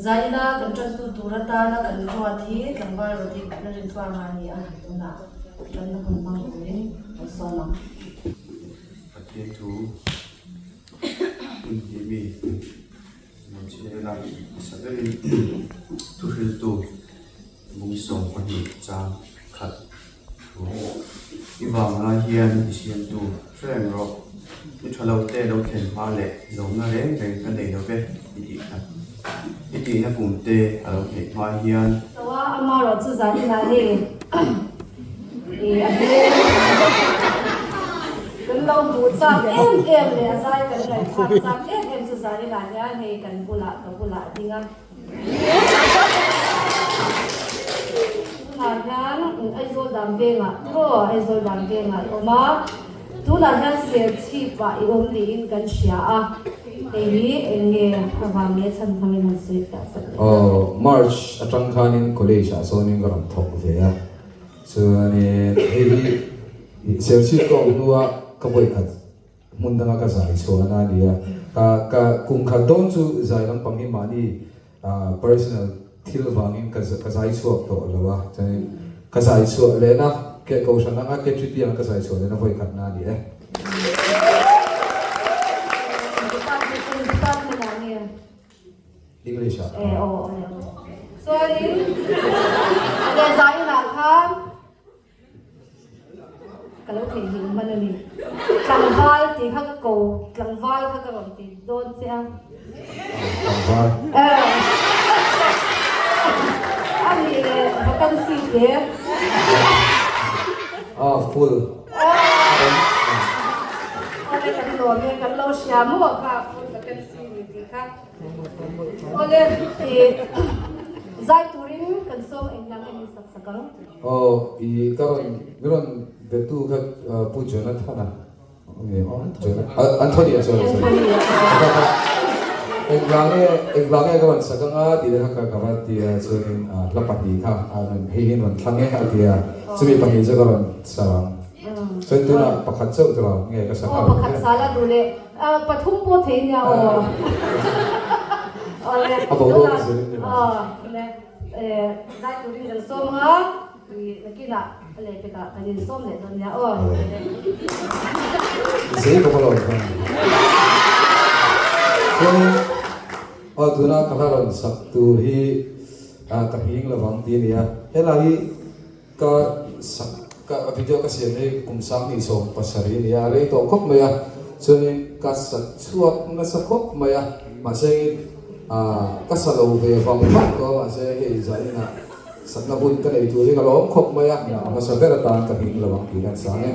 Zaina kan ṭantu tur atana kan ruat hi tlangval Rodik Lalrintluanga a ni a, tunah ṭanna hun hmang turin kan sawm ang. Pathian thu hun hi mi nuam chhela hmasa berin thuhriltu bung 12 chang khat thu i vang lai hian i siamtu hreng rawh. Ni tha lo te lo thlen hma leh lawmna reng reng ka nei lo ve i tih kha. I tihna kum te a lo hneih hma hian. Lo a, amarawh chu zan inah hei i a hmel kan lo hmuh chak em em leh a zai kan ngaihthlak chak em em chu zan inah hian hei kan bulah ka bulah a ding a. Tunah hian Aizawl dan vengah tiraw Aizawl dan vengah i awm a, tunah hian Serchhip ah i awm niin kan hria a, hei hi eng nge avang nge chhan hmangin han sawi fiah sak leh a. Aw March atang khanin college ah sawnin ka rawn thawk ve a, chuanin hei hi Serchhip ka awm hnua ka vawikhat Hmun danga ka zai chhuahna a ni a, ka ka kum khat dawn chu zai lampang hi mahni personal thil vangin ka ka zai chhuak tawh lo a, chuanin ka zai chhuah lehna ke kohhran anga ke ṭi anga ka zai chhuah lehna vawi khatna a ni e. English ah. E aw aw chuanin a zai inah khan Ka lo theihnghilh hman a ni. Tlangval tih kha ka ko, tlangval kha ka rawn ti dawn che a. Tlangval. A nih leh vacancy te. Ah, full. Awle kan lawm e, kan lo hria maw kha full vacancy ni tih kha. Awle, zai turin kan sawm englang emaw sak sak ang. Aw i ka rawn mi rawn betu kha Pu Jonathan-a nge aw Anthony a sorry sorry engvang nge engvang nge ka rawn sak anga tih te kha ka ka va ti a chuanin hla pahnih kha a rawn hei hi an rawn thlang e a ti a chumi pahnih chu ka rawn sa ang chuan tunah pakhat chauh tur ang nge ka sa nghal aw pakhat sa la duh leh pathum pawh thei nia aw awle a boruak a zir in ni awle. Zai turin kan sawm ang a, nakinah a leh pekah kan insawm leh dawn nia aw. Zei ka va lo khan. Chuanin aw tuna ka hla rawn sak tur hi ka hming lovang tih a ni a, helai hi ka sak ka video ka siam hi kum 27 a ni a, a rei tawh khawp mai a, chuanin ka sa chhuak nasa khawp mai a, mahse ah ka sa lo ve vang vang tawh a, mahse hei zaninah sakna hun ka nei tur hi ka lawm khawp mai a, a hmasa ber atan ka hming lo ang tih kan sang e.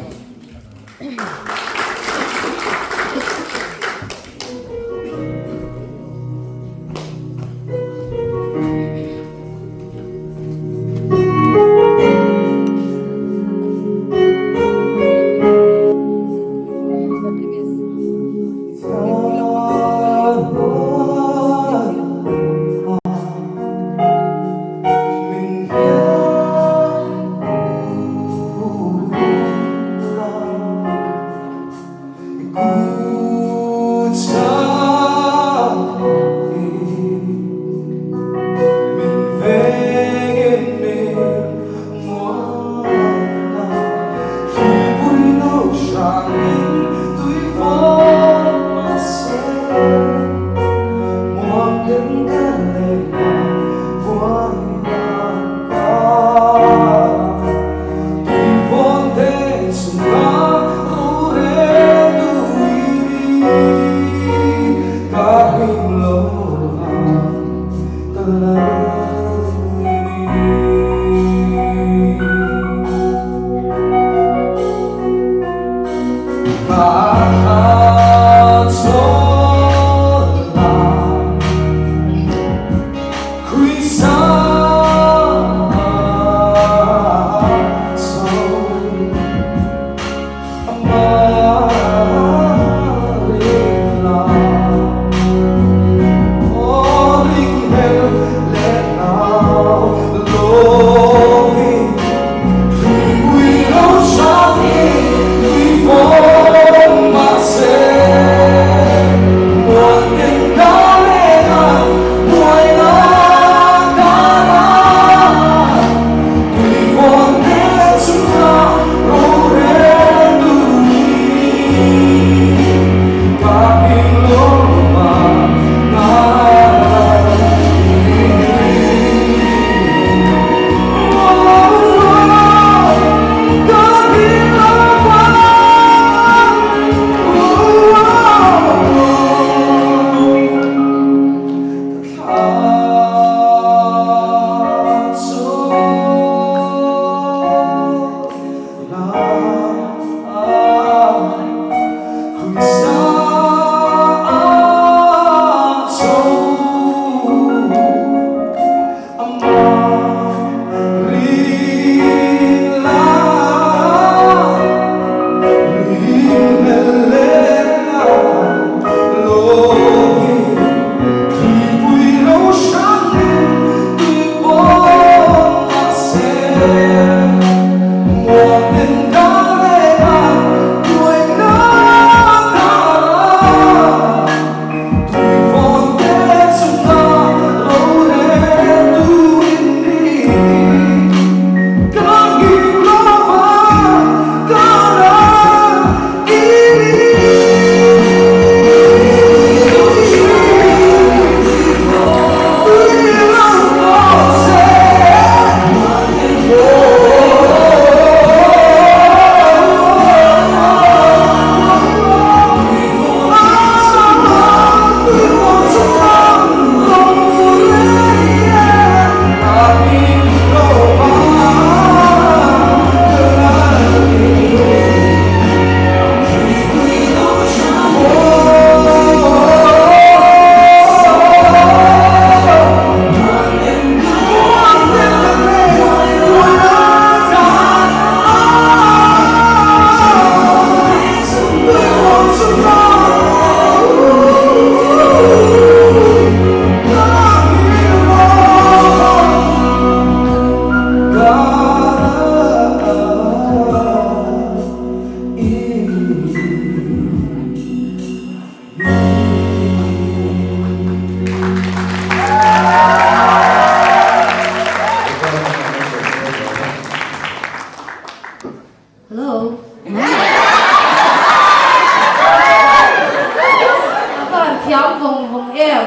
vawng em?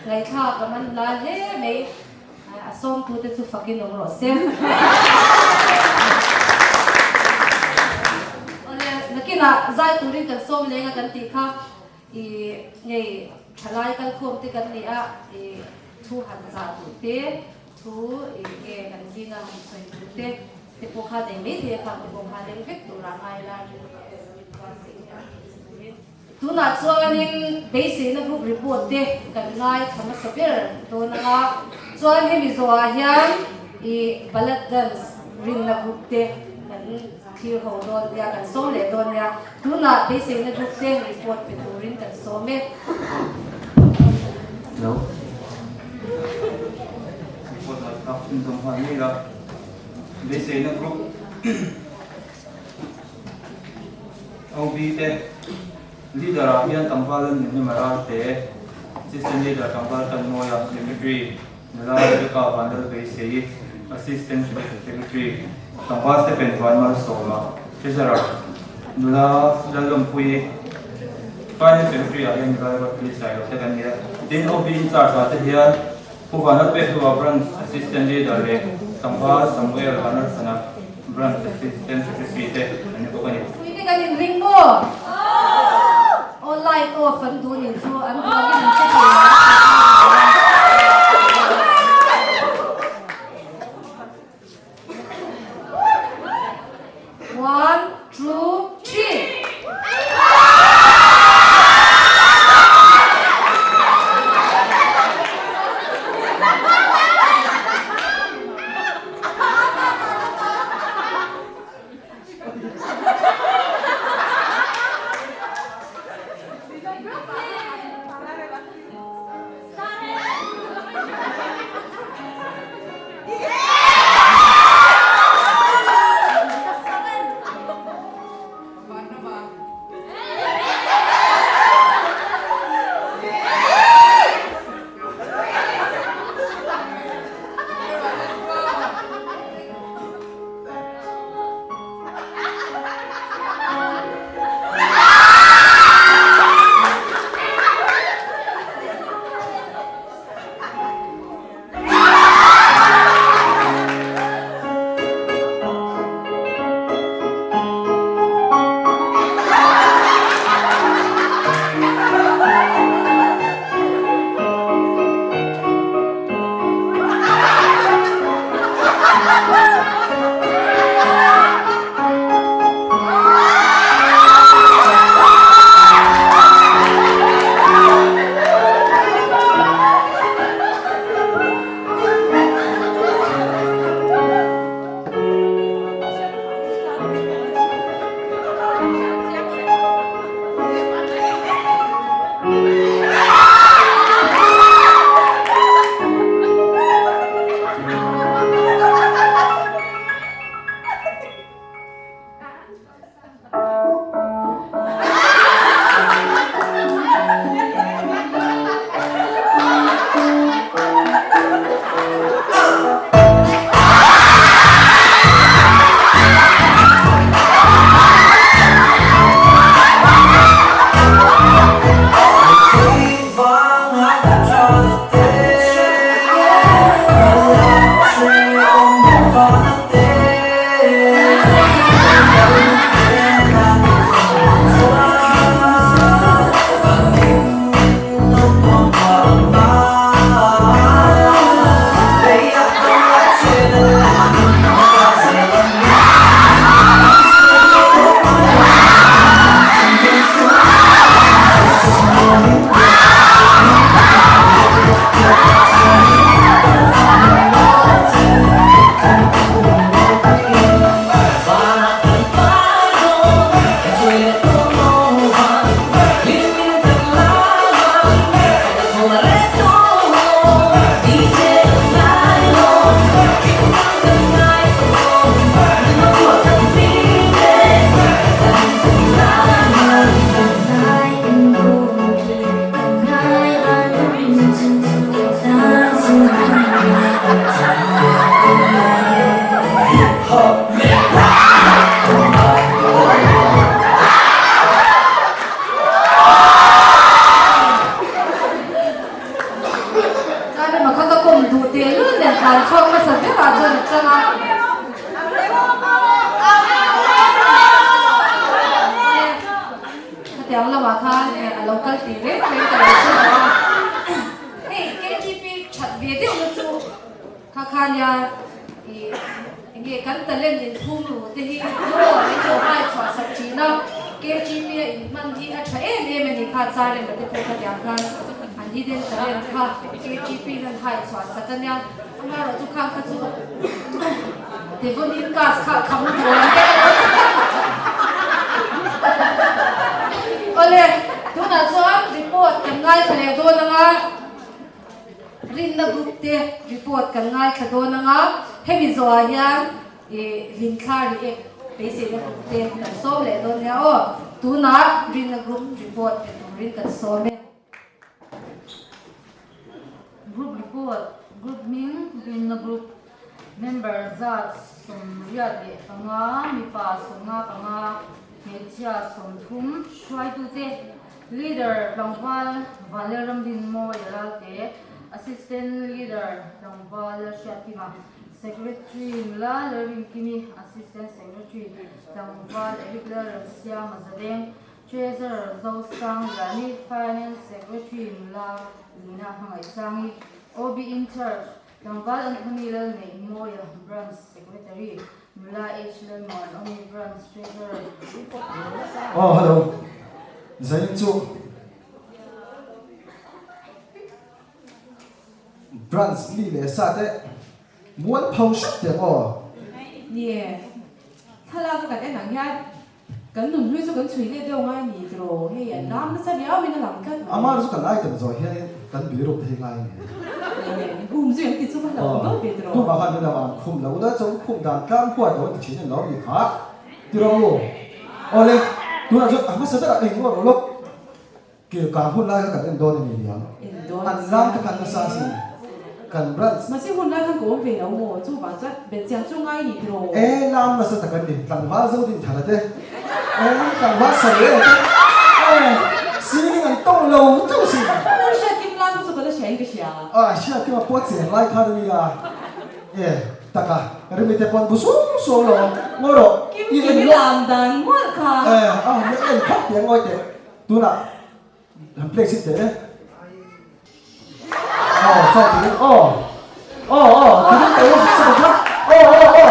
Ngaihthlak a man hla hle mai. A sawmtute chu fakin awm rawh se. Awle, nakinah zai turin kan sawm leng a kan tih kha i ngei thalai kalkhawm te kan ni a, i thu han zah duh te, thu i nge kan zinga han sawi duh te, te pawh kha nei mai thei a khang te pawh kha leng vek tura ngai la rin. Tunah chuanin beiseina group report te kan ngaithla hmasa ber dawn ang a, chuan hemi zawhah hian i ballad dance rinna group te kan thlir ho dawn nia, kan sawm leh dawn nia. Tunah beiseina group te report pe turin kan sawm e. Hello. Report ngaihthlak chhunzawm nghal ngei a, beiseina group. OB te Leader ah hian tlangval an nihna Maral te, Assistant Leader tlangval Tanmawia, Secretary Nula Rebecca Vanlalveiseii, Assistant Secretary tlangval Stephen Vanmalsawma, Treasurer Nula Lalawmpuii, Finance Secretary ah hian Nula Ruatpui Sailo te kan ni a. Tin, OB in-charge ah te hian Pu Vanlalpekhlua Branch Assistant Leader leh Tlangval Samuel Vanlalthana Branch Assistant Secretary te an ni bawk a ni. Puite kan inring maw? Aw light off an duh nih chu an duh angin an che thei ang. One, two, three. Rema kha ka kawm duh tehlul nen tlan chhuak hmasa berah chuan a tang a. Khatiang lamah khan a lo kal tih reng reng ka lo hre lo a. Hei KTP that ve deuh na chu kha kha nia ih enge kan talent in thum ru te hi maw min lo hai chhuah sak thin a. KTP a in hman hi a tha em em a ni kha Charlem-a te pawh khatiang khan an hidden talent kha KTP in an hai chhuah sak a nia. Amaherawh chu khang kha chu Devon in gas kha a kham tur ang te ka lo ti tlat. Awle, tunah chuan report kan ngaithla leh dawn ang a, rinna group te report kan ngaithla dawn ang a, hemi zawhah hian ih rinthla react beiseina group te kan sawm leh dawn nia aw. Tunah rinna group report pe turin kan sawm e. Group report, Group hming, Rinna Group, Member zat 75, mipa 55, hmeichhia 30, hruaitute, Leader tlangval Vanlalramdinmawi Ralte, Assistant Leader tlangval Lalhriatkima, Secretary nula Lalrinkimi, Assistant Secretary tlangval Eric Lalremsiama Zadeng, Treasurer Zosang Liani, Finance Secretary nula Lina Hmangaihsangi, OB in Charge tlangval Anthony Lalneihmawia, Branch Secretary nula H Lalmuanawmi, Branch Treasurer. Aw hello Zain chu Branch mi leh sa te mual pho hrep teh ang aw. Nie, thlalak a kan en ang hian Kan nun hlui chu kan chhui let deuh ngai ni tiraw? Hei an lam nasa riauin a lang tlat mai. Amar chu kan item zawh hianin kan birup te hi ngai nge. Hum zui an ti chu ka hlauh dawt ve tiraw? Tumah khan min lo an khum lo la chuan khum dan tlang huat lo an ti thin a ni lo mi kha tiraw u? Awle tunah chuan a hmasa berah eng ruah rawh lawk. Kir kang hun lai kha kan en dawn a ni niang. An lam te khan nasa a sin. Kan branch. Mahse hun lai khan ka awm ve lo maw? Chuvang chuan belhchian chu ngai ni tiraw? E lam nasa tak an ni. Tlangval zo din thara te. E tlangval sawi e te. E ceiling an tawng lo chauh sin. Lo hriat kim lai pawh chu ka la hria in ka hria. A hriat kim a pawh chen lai khan a nia. E taka rimi te pawn bu suau suau lo ang. Ngawi rawh. Kim kim i lam dan mual kha. E a en khawp tih a ngawi teh. Tunah han play chhin teh e. Aw saw ti aw aw aw ti ding teh u sa kha aw aw aw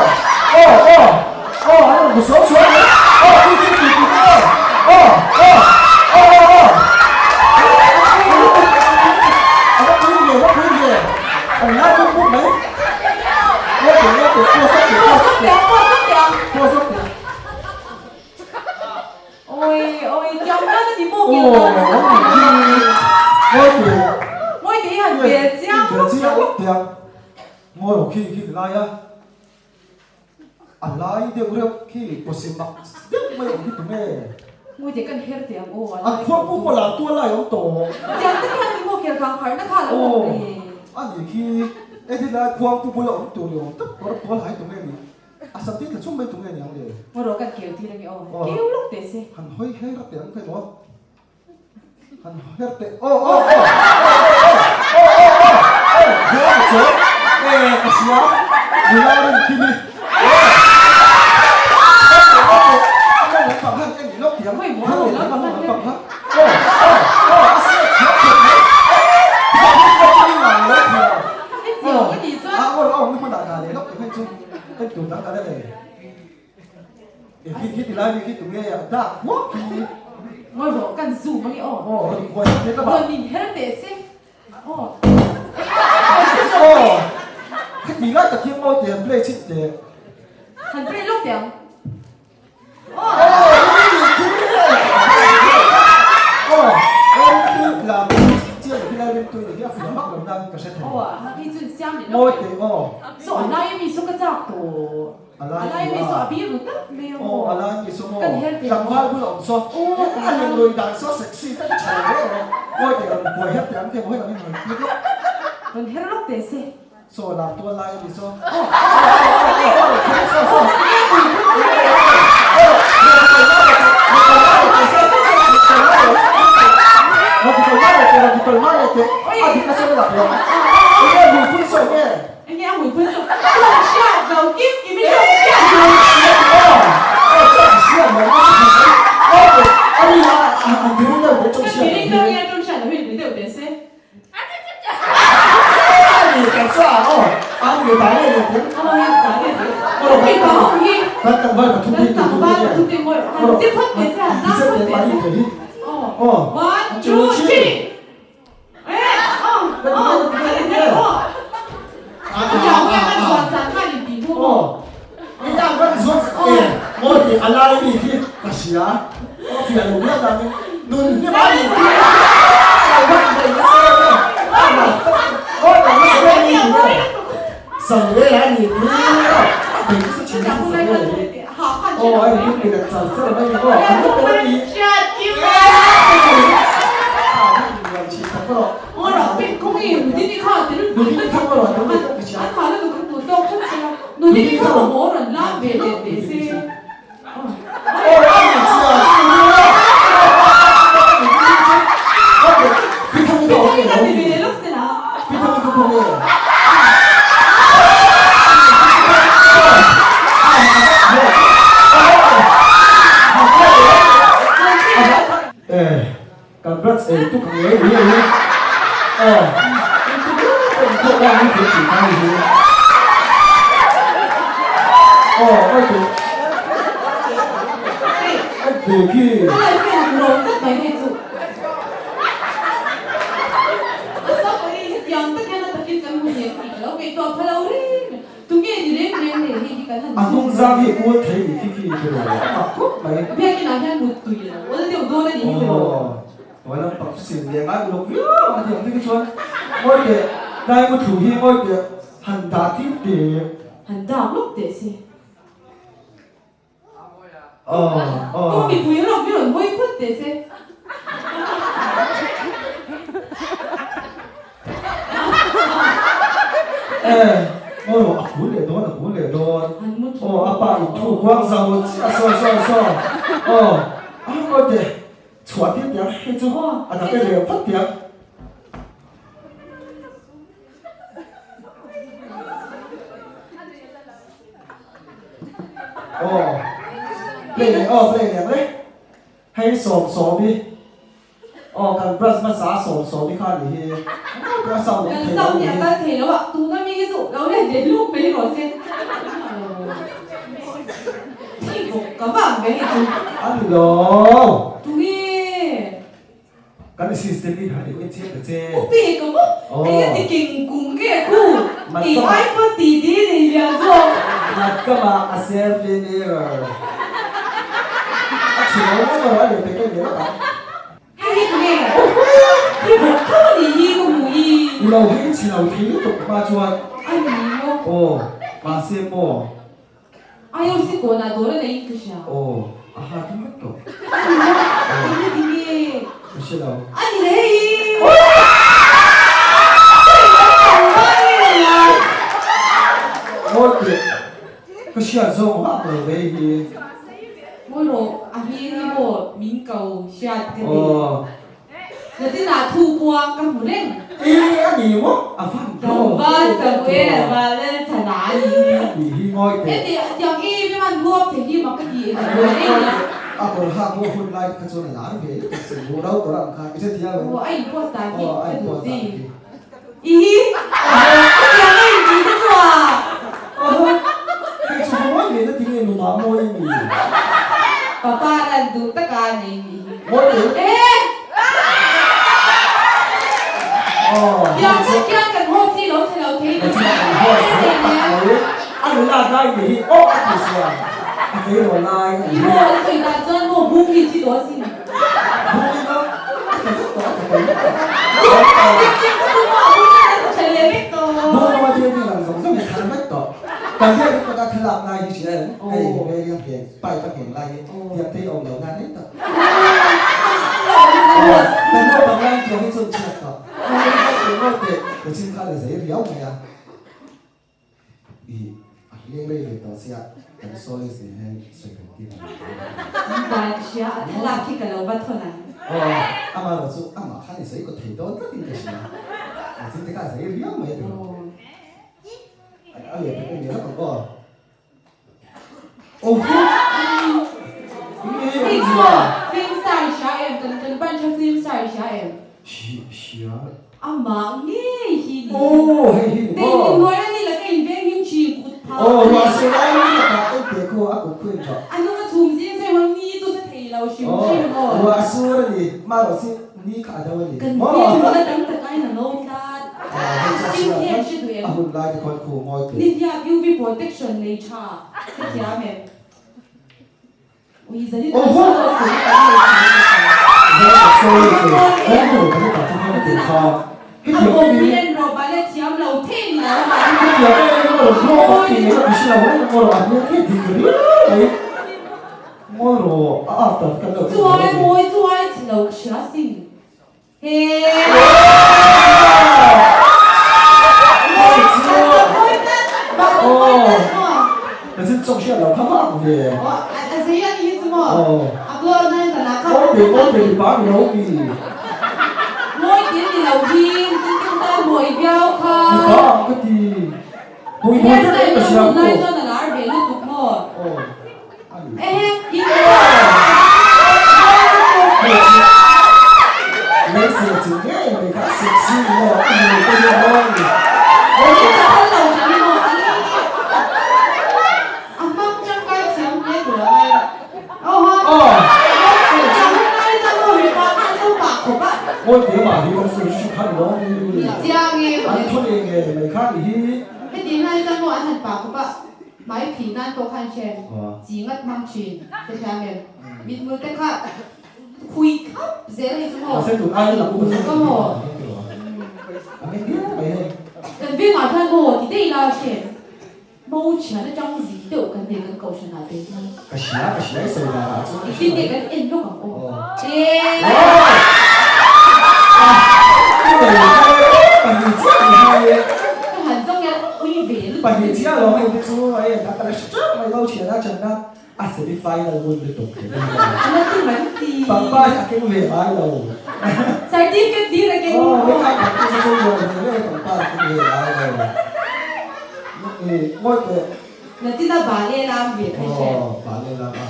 aw aw aw an rawn bu suau suau mai aw ti ti ti ti aw aw aw aw aw aw a va pui ve va pui ve an lai buk buk mai aw te aw te pause lawk teh pause lawk teh pause lawk teh. Oi oi tiang nan a ni maw kil nan Ngawi te Ngawi te i han bel chiang lawk chiang lawk tiang Ngawi rawh khi khi lai a a lai deuh reuh khi pawsi mak deuh mai awm hi tunge Ngawi te kan her tiang aw a lai An khuang pu pawh lam tual lai awm tawh Tiang te khan a ni maw kel kang har na kha lo awm le A ni khi e ti lai khuang pu bula awm tur ni awm tak kawr pawl hai tunge ni A sam tih tla chum mai tu nge niang le? Ngaw rawh kan keu tir ange aw. Keu lawk teh se. Han hawi her teh ang kai maw? Han her teh aw aw aw aw aw aw aw aw aw he a che e ka hria nula rin kimi Em tur dang ka la nei. E khi khi ti lai ni khi tu nge a dak huak khi. Ngawi rawh kan zoom ange aw. Aw rawn kuai te ka ba. Rawn in her teh se. Aw. Aw. Khi ti lai tak hian ngawi teh han play chhin teh. Han play lawk teh ang. Saw lam tual lai a ni saw. Enge a hmuiphun sawi nge? Enge a hmuiphun sawi? Tawng hriat lo kim kim i tawng hriat lo. Aw aw tawng hriat lo a si thei mai. Aw a ri a a biring deuh teh tawng hriat lo hi. Biring deuh nge tawng hriat lo hi ni deuh teh se. A ni kan chuan aw a ni ta leh leh teh. Aw he ta leh teh. Kan Kan tlangval pathum te hi tih tur te nge? Han che phawt teh se han zang phawt teh se. Aw One two three. Congrats ei tuk ang e ui ei aw thawk a an thil tih kha ni hi aw oi teh a te khi A lai vel rawng tlat mai hei chu. A sam hi hetiang tak hian a takin kan hmu hniam tih ka lo ngaihtuah pha lo reng. Tunge ni reng reng leh hei hi kan han A hnung zang hi kual thei ni khi khi ti rawh a mak khawp mai. Biakin ah hian mut tui lo awl deuh dawn a ni hi ti rawh. Aw tuai lam pang chu sim leh ngai uluk viau ang a ti ang te khi chuan ngawi teh tlai ngu thlu hi ngawi teh han dah tir teh. Han dak lawk teh se. Aw aw. Aw mipui rawk mi rawn hawi phawt teh se. Eh ngawi rawh a kul leh dawn a kul leh dawn. Aw a pa in thu kuang zau chiah saw saw saw aw a ngawi teh chhuah tir teh ang hei chu a dang e leh phawt teh ang. Aw play leh aw play leh ang le hei sawm sawm hi aw kan brush hmasa sawm sawm hi kha ni hi a sound awm thei lo ni hi kal thei lo a tuna mi hi chu lo let leh luk mai rawh se thi bawk ka vang ve hei chu a ni lo tunge Kan assistant hi han en chiang ta che. U pe ka maw? Eng a ti keng kum nge khu? Kei ai pawn ti ti nei lian zawk. Mat ka mah a selfie mirror. A chhe lo ngawt erawh a leh pek a ni lawk ang. Hei hi tunge? Hi bawk tho a nih hi ka hmu i. I lo hei chhe lo thei lutuk hma chuan. A ni maw? Aw, mahse maw? IOC kawnah dawr a neiin ka hria. Aw, a ha ding vek tawh. A ni maw? Eng nge ti nge? Ka hre lo. A ni le hei! Ngawi teh, ka hriat zawng vak lo ve hi. Ngawi rawh, a hming hi maw min ko hriat ka ti. Aw. Natinah thu puang ka hmu reng. E a ni maw? A van hlawm. Tlangval Samuel Vanlalthana a ni hi. A ni hi ngawi teh. Heti tiang em em an huap thei hi mak ka ti e ka rual em a. A kawr hak pawh hun lai kha chuan a lar ve lutuk si mu ro kawr ang kha i hre thiam em? Aw a in post dan hi Aw a ka in duh post chi. dan hi. I hi tiang a in tih te chu a. Aw hei chu mawi ve na tinge nuna mawi a ni. Papa lan duh taka a nei nih hi. Mawi teh. E! Aw Tiang tak hian kan host hi lo che lo thei Kan host hi tak mai a nula lai ni hi aw a ti chuan a tleirawl lai a ni hi. I maw an sawi dan chuan maw bung hi thi tawh a sin. Bung hi maw a tha vek tawh a tha tawi vek tawh. Bung lama bial hi lang zawng zawng hi thar vek tawh. Kan bial hi kawta thlalak lai hi hria em? Hei rel a ngheng pipe a ngheng lai hi tiang thei awm lo nan reng tawh. Kan naupang lai tiang hi chuan chhiat tawh. Ngawi teh ka chin kha la zei riau mai a. I a hleng rei ve tawh sia kan sawi zin hian sawi kan ti mai ang. Dan hria a thlalak khi ka lo va thawn ang. Aw, amaherawh chu amah khan i sawi kaw thei dawn tlatin ka hria. Chin te kha a zei riau mai a ti lo. A leh pek a ni lawk ang aw. Hei chu film star i hria em? Kan kan branch a film star i hria em? Amah ngei hi ni. Nei min hnuai a ni la ka in veng him thin kut phah a ni. A nung a chhum zing zai huan ni chu sa thei lo hrim hrim aw. Kan veng nula tam tak aiin a ngo tlat. Skin care hre duh em? Nihliap UV protection nei tha ka thiam em? Ui zanin kan hre lo tur hi kan nei thiam lo A bawm hi en rawh ballet thiam lo thei ni lo Chuai mawi chuai chhe lo ka hria sin. Hmai phih nan pawh khan hren chi ngat hmang thin te thiam em? Mithmul te kha khui khap zel a ni chu maw? Ka maw? Kan vengah hian maw ti daih la hren mo thian atang zin deuh kan nei kan kohhran ah te hian. Engtin nge kan en lawk ang aw? Ka han zawng hian ui ve lutuk. Pahnih chiah lo hei te chu hei a ka la hre teuh mai lo thian a channa a semi final ngun lutuk thei a ni. A la tum an ti. Pangpa hi a keng ve ngai lo. Certificate hlir a keng. Aw hei kha pangpa chu chu nuam ve ve pangpa a keng ve ngai lo. Ngawi teh. Natina bale lam ve kha hre. Aw bale lam a.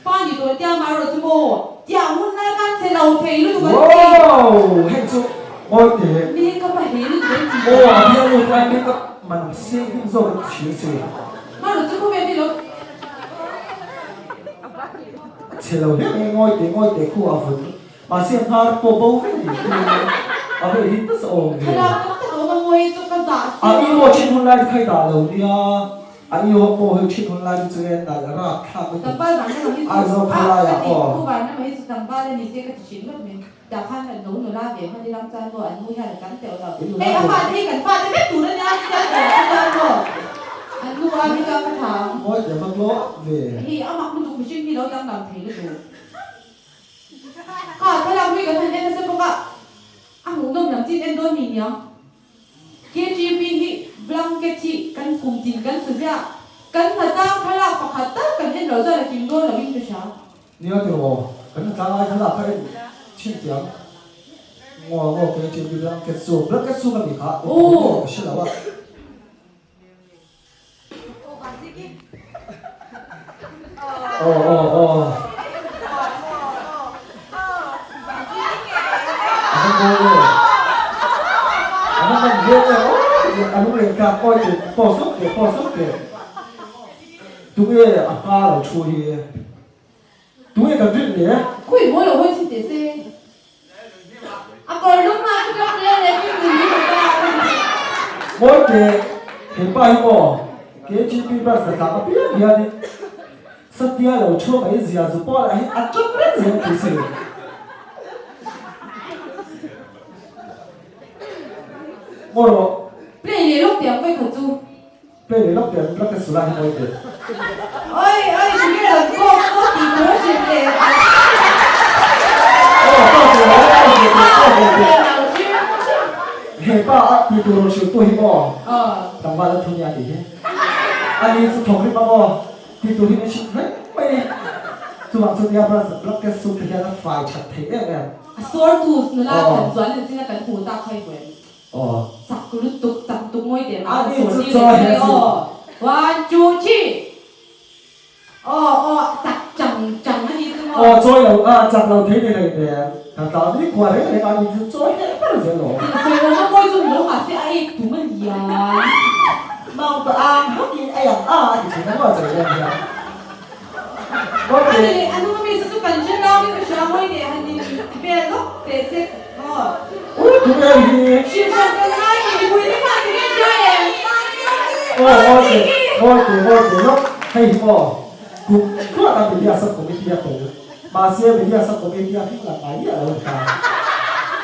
Pa ni tawh tia mah erawh chu maw tiang hun lai khan che lo thei lutuk an ti. Wow! Hei chu ngawi teh. Makeup a hei lutuk an ti. Aw a bialnu tlai makeup man seng hlim zawk an thlir che. Mah erawh chu khawvel hi lo. Che lo hle mai ngawi teh ngawi teh khu a vun mahse hnar pawh bo vek ni khi a vei hi nasa awm ve. Thlalak tam tak a awm a ngawi chu ka zah si. A i aw thin hun lai te kha i dah lo nia. A i aw pawh hei thin hun lai te chu e nalh rap thlak lutuk. Tlangval van lamah hi chu Aizawl a khawlai ka ah ti aw. Pu van lamah hi chu tlangval a ni se ka ti thin ngawt mai. Tah khan kan lo nula ve hman i ram chuan maw an nu hian a tam teuh lo. Hei a fate hi kan fate vek tur a nia chuan kan nu chuan maw an nu a hi chuan ka thang. Mawi teh vak lo ve. Hei a mak lutuk mihring hi lo danglam thei lutuk. Kha thlalak hlui kan han en nasa bawk a, a hmuhnawm lam chin en dawn mi niang. KTP hi blanket hi kan kum tin kan sa ziah. Kan hnatlang thlalak pakhat tal kan en lo chuan a kim dawn lo in ka hria. Nia tiraw, kan hnatlang lai thlalak kha en chhin tiang ngaw ngaw KTP blanket chu blanket chu ka ni kha eng nge ka hre lo a. Aw aw aw. A va mawi e. A va man viau e. Aw a lunglen tlak awi teh pause lawk teh pause lawk teh. Tunge a hma lo thu hi. Tunge kan rin le? Khawi mawi lo hawi chin teh se. A kawr lum ah chu ka hle leh min min hi ka ta a ni. Mawi teh, he pa hi maw KGP bus a tlak apiang hianin Satia lo thu mai zia zu pawh lah hi a tang reng zel tih si. Maw rawh. Play leh lawk teh ang vawikhat chu. Play leh lawk teh ang black sula hi mawi teh. Oi oi tinge rawn kawk saw tih tur a hrilh leh ang. Aw kawk leh lo kawk leh teh kawk leh teh. He pa a tih tur rawn hrilh tu hi maw tlangval a thu nia tih hi. Ani chu thawk rim a maw tih tur hi min hrilh reng mai ni. Chuvang chu nia black cat soup te hian a fai that thei em em. A sawr tu nula khan chuan in china kan hmu tak kha i hmu em? Aw. Chak. Lutuk chak tuk ngawi teh mah an sawi tir leh mai aw. One two three aw aw chak chang chang a ni chu maw. Aw chawi lo a chak lo thei ni hlei nen kan tlan ni khua reng reng a ni chu chawi hle ber zel lo. Tih sawi lo na mawi chu ni lo mahse a ek tum a lian. Mount ang hak in ei ang a a ti thin a maw chawi reng hian. A ni a hnung ami chu chu kan hre tlang in ka hria mawi teh han in vel lawk teh se aw. Ui tunge hi. Hrilh hran kan ngai ni mipui te khan tunge hria em. Aw mawi teh mawi teh mawi teh lawk hei hi maw kum tluan a media sub committee a tel mahse media sub committee a hming lang ngai miah lo a ni ta.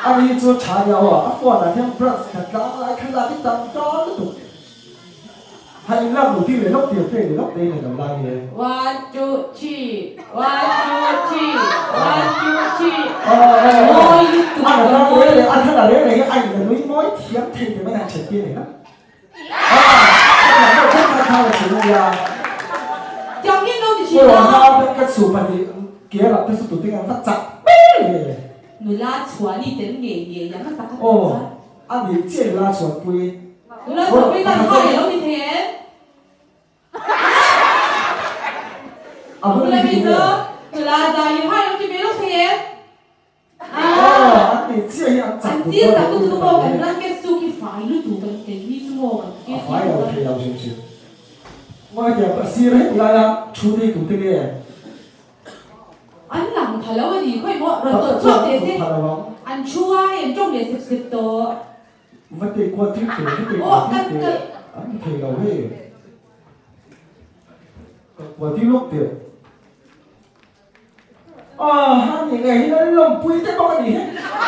Ani chu tha nia aw a phone ah hian branch khat tlang lai kha lak i tam ta lutuk. Ha in lak lo tir leh lawk tir play leh lawk te in lo lai nge. One two three one two three one two three mawi lutuk A na reng reng a thla reng reng hi a in la nui mawi thiam thei te mai han then tir nei na. A a deuh kha kha kha la chhun ania. Tiang hian lo ti thin a. Aw na blanket su pahnih ke rap te su tu te an va chak ber ve. Nula chhuani tel ngei ngei ang a tak a tih chuan. A nih chiah nula chhuanpui. Nula chhuanpui kan hai a lo ni thei em? A hun Nula hi mi chu nula zai hi hai a lo ti ve lawk thei em? Aw, an nih chiah hi an chak An duh chiah dawn chak lo lutuk lutuk maw a kan ni. blanket chu khi fai lutuk kan kei mi chu maw kan A fai lo thei lo hrim hrim. Maw hetiang a sir heti laia thu te hi tu te nge? An lang tha lo a ni khawi maw rawn tawlh chhuak teh se an thu a hei an tawng leh sep sep tawh. Va tei kual tir teh va tei kual tir teh an ti thei lo hei kal kual tir lawk teh ah a ni ngei hi lal lawmpui te bawk a ni hi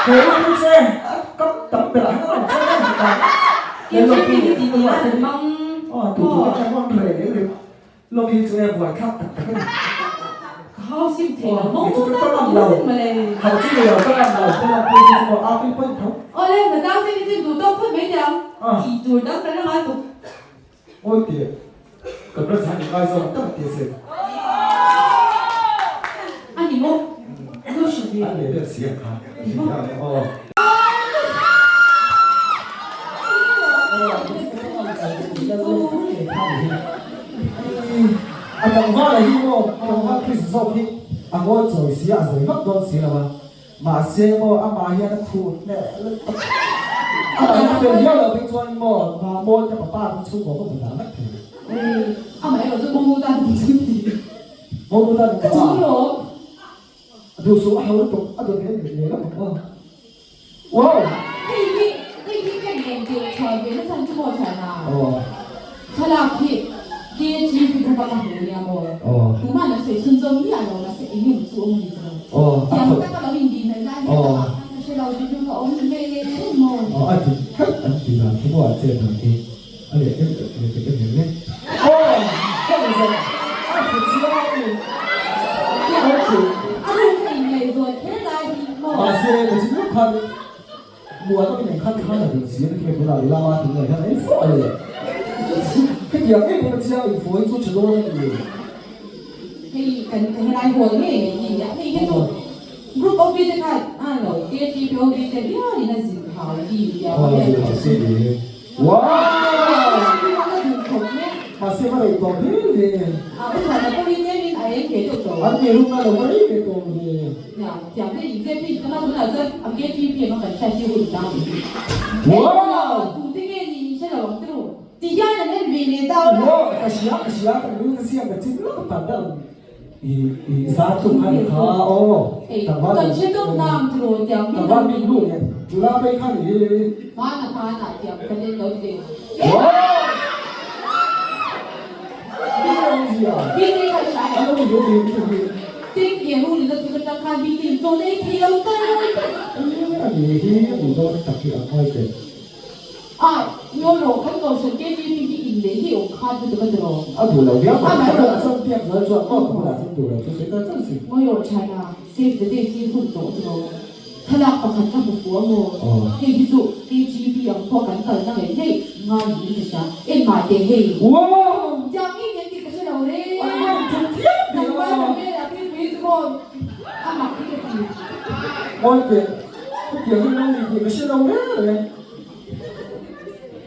he hun hi che a kam tam berah hian a rawn kal em bawk a Lal lawmpui leh tih tih an mang aw tu tu te khan rawn reh leh leh Lawm hi chu e buai thlak tak tak a ni. Ka hau sim thei lo mo mo ta ka duh sin mawle. Hau chi ni lo ka ngam lo ka ngam pui hi chu maw a pui pawhin tho. Awle hna tang sin hi chu duh tawk phawt mai teh ang tih tur dang kan la ngai tuk. Awi teh kan rawn zan in ngai zawk tak tih a sin. A ni maw? No hre ve. An leh vel si ang kha. Ni maw? Aw. A tlangval a hi maw tlangval Chris zawk hi a ngawi chawi si a, a zawi vak dawn si lo a, mahse maw amah hian a khur hneh lutuk a, amah hi fel viau loh phei chuan maw Mahmawi te papa te chhungkaw pawh hmu dah vek thei. Amah erawh chu Mawmu tan duh chu ni. Mawmu tan duh Ka chung lawm. A duh suh a hau lutuk a dawt hian mit ngei lawk ang aw. Wow! Hei hi hei hi ka ngen tirh chhuah ve na chhan chu maw Chhana? Thlalak hi KGB kha ka hmu nia maw? Tuman an sawi chhun zawm miah lo mahse eng emaw chu awm a ni chu lo. Tiang taka lo indih hnaih lai hi a takah khan ka hre lo tih chu ka awm ve maw? A dik khat an ti dan khi maw a chet dan khi a leh em em leh em em e. Aw ka ni zawk a hre chiang a ni. A ruk ka inngaihzawn kher lai hi maw? Mahse ka chin lawk khan muan a min khat khan a duh si a ni khi tunah lama thing nei hian a in fawh a ni. Hetiang em em a chiang infawi chu tha dawn a ni. Hei kan ka helai hawl ngei ngei hi nia hei hi chu group OB te khan a lo KTP OB te bialin a zin hau hi nia. Aw zin hau si ni. Wow! Mahse va rei tawh hle ve. An ti rum na lo va rei ve tawh ve. Wow! Wow! Ka hria ka hria ka nu ka siam ka chim lawk ta ber. I zar tum kha ni kha aw. Tlangval min lu nen nula mai kha ni hi. Ani hi a duh dawn tak hi a ngawi teh. A, ngawi rawh, kan kohhran KTP hi inneih hi awm khan lutuk a ti rawh. A duh lo viau mai, ka bulah chuan biak zual chuan maw ka bulah chuan duh lo chu sawi ta chauh si. Ngawi rawh China, save the date hi hun tawh ti rawh. Thlalak pakhat ka hmu fuh a maw? Hei hi chu KGB ang pawh kan kalna ngei ngei ngai niin ka hria. En mah teh hei. Wow! Tiang nge nge tih ka hre lo re. An rawn thum thiam viau a. Tlangval Samuel-a puipui chu maw a mak hi ka ti. Ngawi teh, hetiang hi nang ni tih ka hre lo reng reng.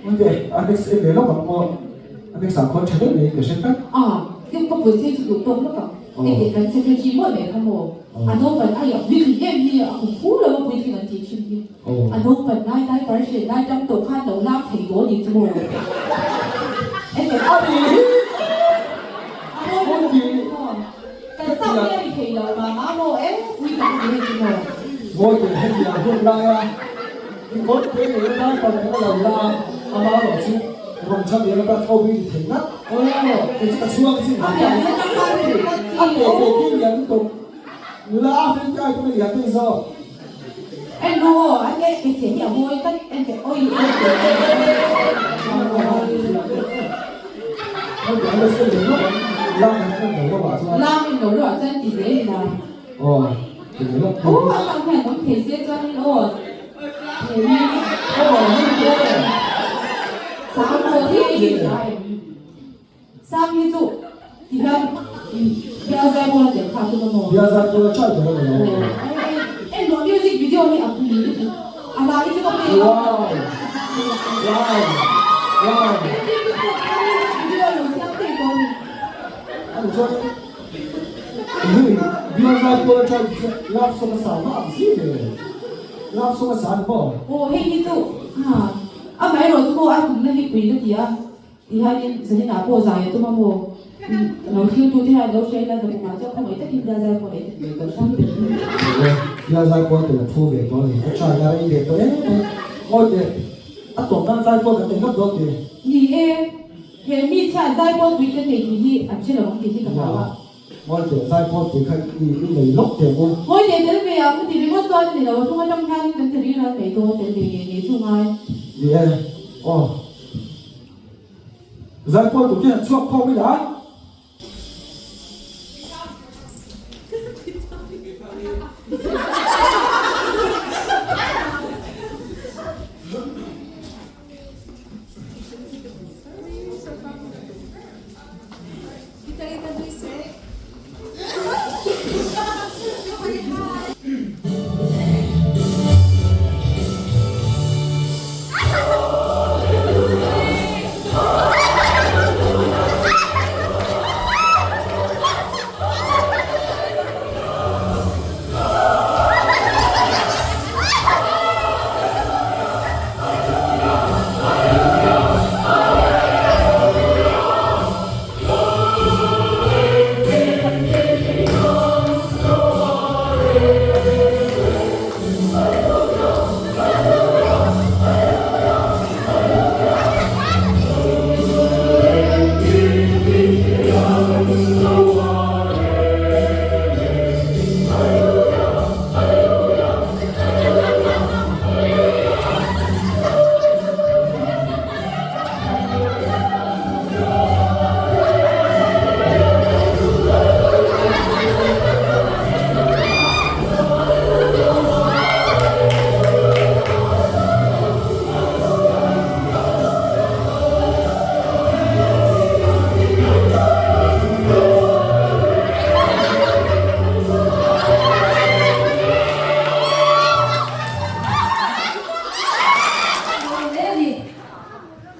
Mate, a next en leh lawk ang maw? A next ah khawn tha deuh niin ka hre tlat. A, tin ka pui chei chu duh tawk lawk ang. Hei tih kan secretary mawlh leh kha maw? A naupan ai a puitling em hi a kum fu lo a puitling an tih thin hi. A naupan lai diaper hren lai tang tawh khan lo lak thei tawh a ni chu maw? A ni hi! A mawi lutuk maw? Kan sak hi a ri thei lo mah mah maw? E, pui tak a ni hei chu maw? Mawi teh hetiang hun laia i kawt te leh diaper nen a lo la a, amah erawh chu rawn tha mial a platform hi ni thei ngat. Aw, kei chu ka chhuang chin han ta ni. A teh teh khi lian lutuk. Nula a fel te ai pawn a lian daih zawk. En rawh aw, a teh teh che hi a mawi tlat en teh awi en teh Lam in lo luah chuan ti zel ila. Aw a sang hian awm thei se chuanin aw Sang pawh hi i hria em? Sang hi chu ti hian Bial Zaipawl a tel kha chu ka maw? Bial Zaipawl a chai ber a ni lo. En rawh music video hi a pui lutuk. A hla hi chu ka play lo. Wow! Wow! Wow! Music video lo siam thei tawh a ni. A ni chuan hei Bial Zaipawl a chai chu love song a sa vak ang si ve. Love song a sa a ni maw? Aw hei hi chu amaherawh chu maw a tumna hi pui ka ti a. Tihianin zaninah pawh zai a tum a maw? Lo thiltu te hian lo hria ila zaninah chuan khawngaih takin Bial Zaipawl ei tel ve tawh hrang teh hi. Awle, Bial Zaipawl tel a phu ve tawh a ni. Ka try na rei ve tawh em mai. Ngawi teh, a tawp nan Zaipawl kan nei ngawt dawn ti. Ni e, he mi thian Zaipawl pui kan nei tih hi an hre lo ang tih hi ka hlau a. Ngawi teh, Zaipawl pui kha i nei lawk teh ang u. Ngawi teh tel ve ang, ti ringawt chuan a ni lo, a hnung atang hianin kan ti rilral mai dawn tel ve ngei ngei chu ngai. Ni e, aw. Zaipawl tur hian chhuak khawm ila.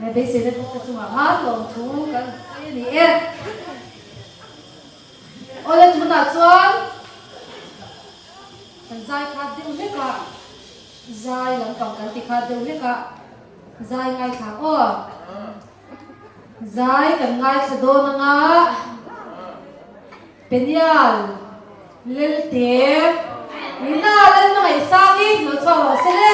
He beiseina te chungah khan lawmthu kan sawi a ni e. Awle tunah chuan kan zai khat deuh hlek a, zai lampang kan ti khat deuh hlek a, zai ngaithla ang aw. Zai kan ngaithla dawn anga Penial Lelte Nina Lalhmangaihsangi lo chhuak rawh se le.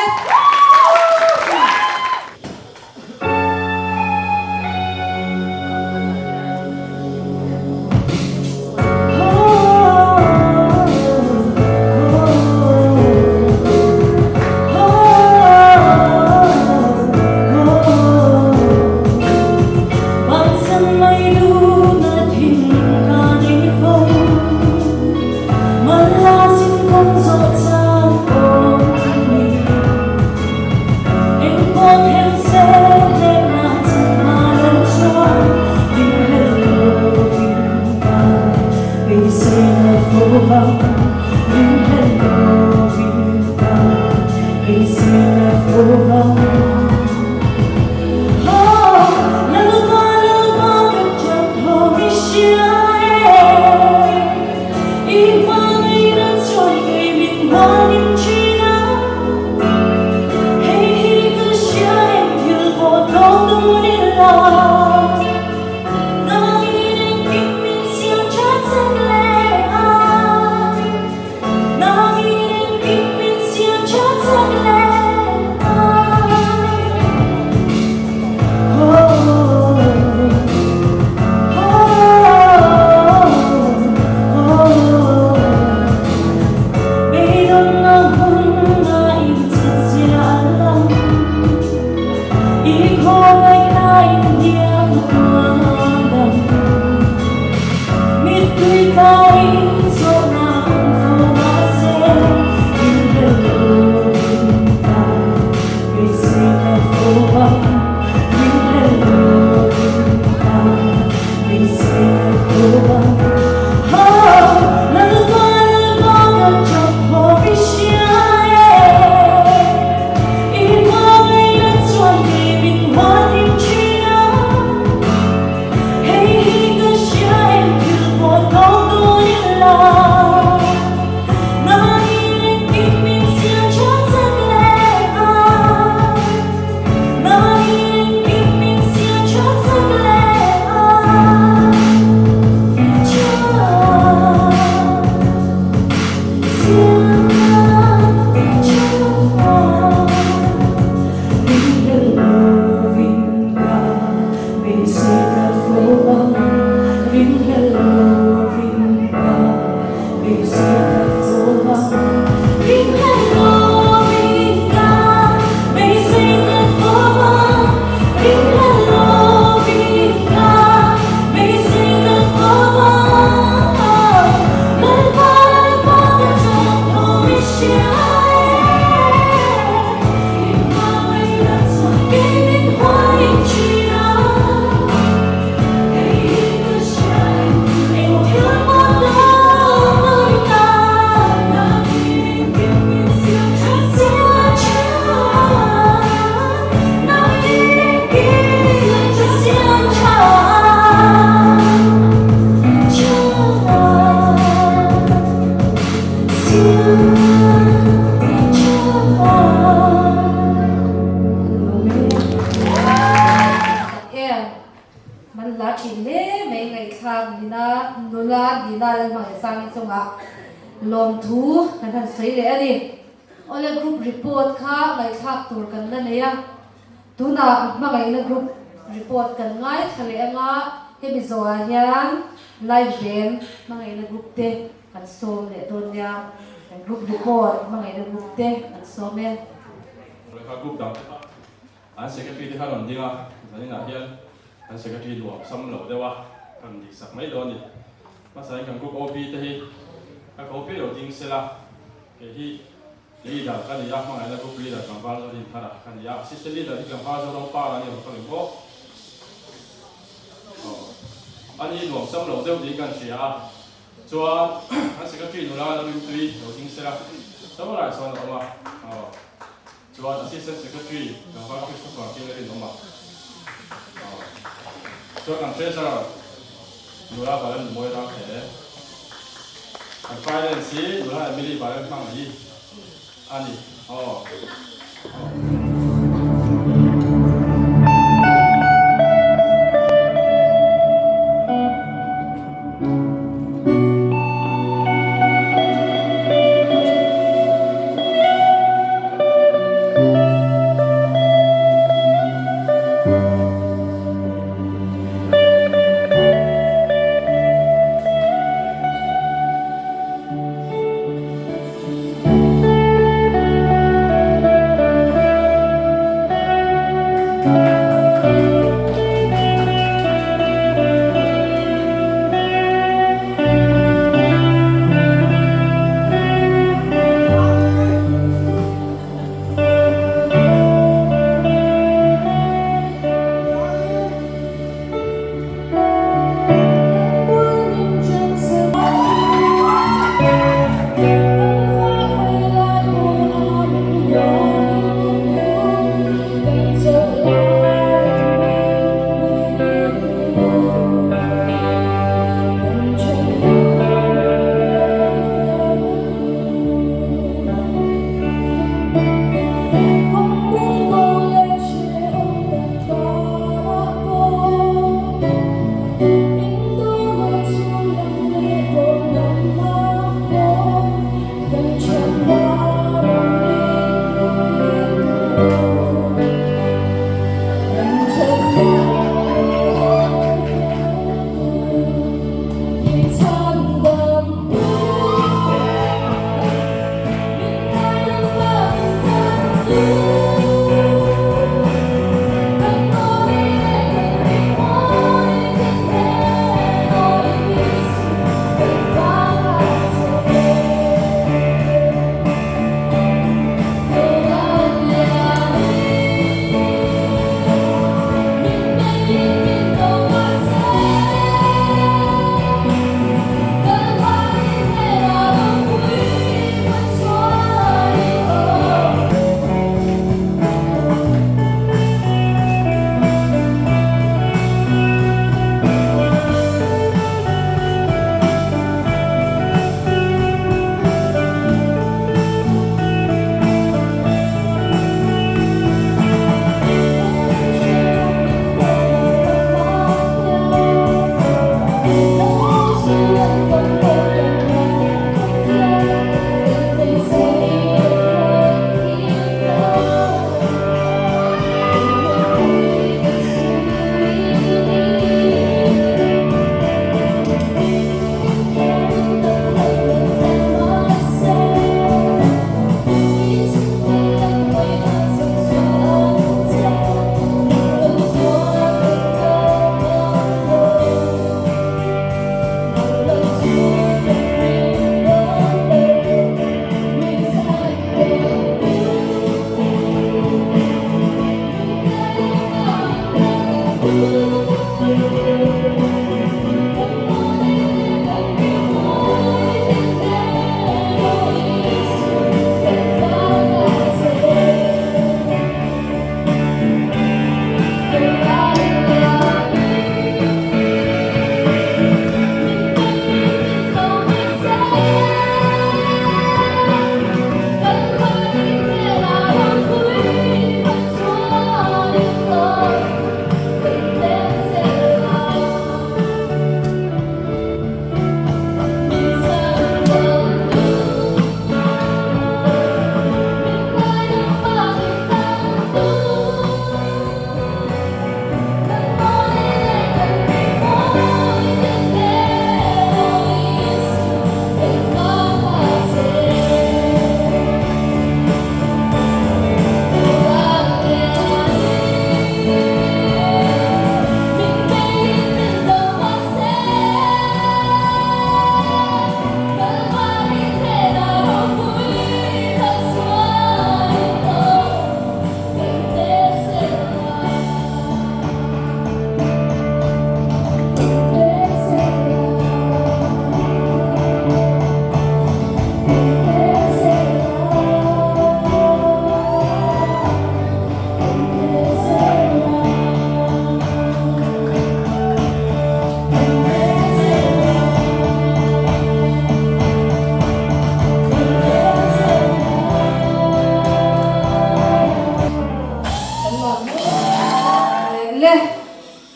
Le,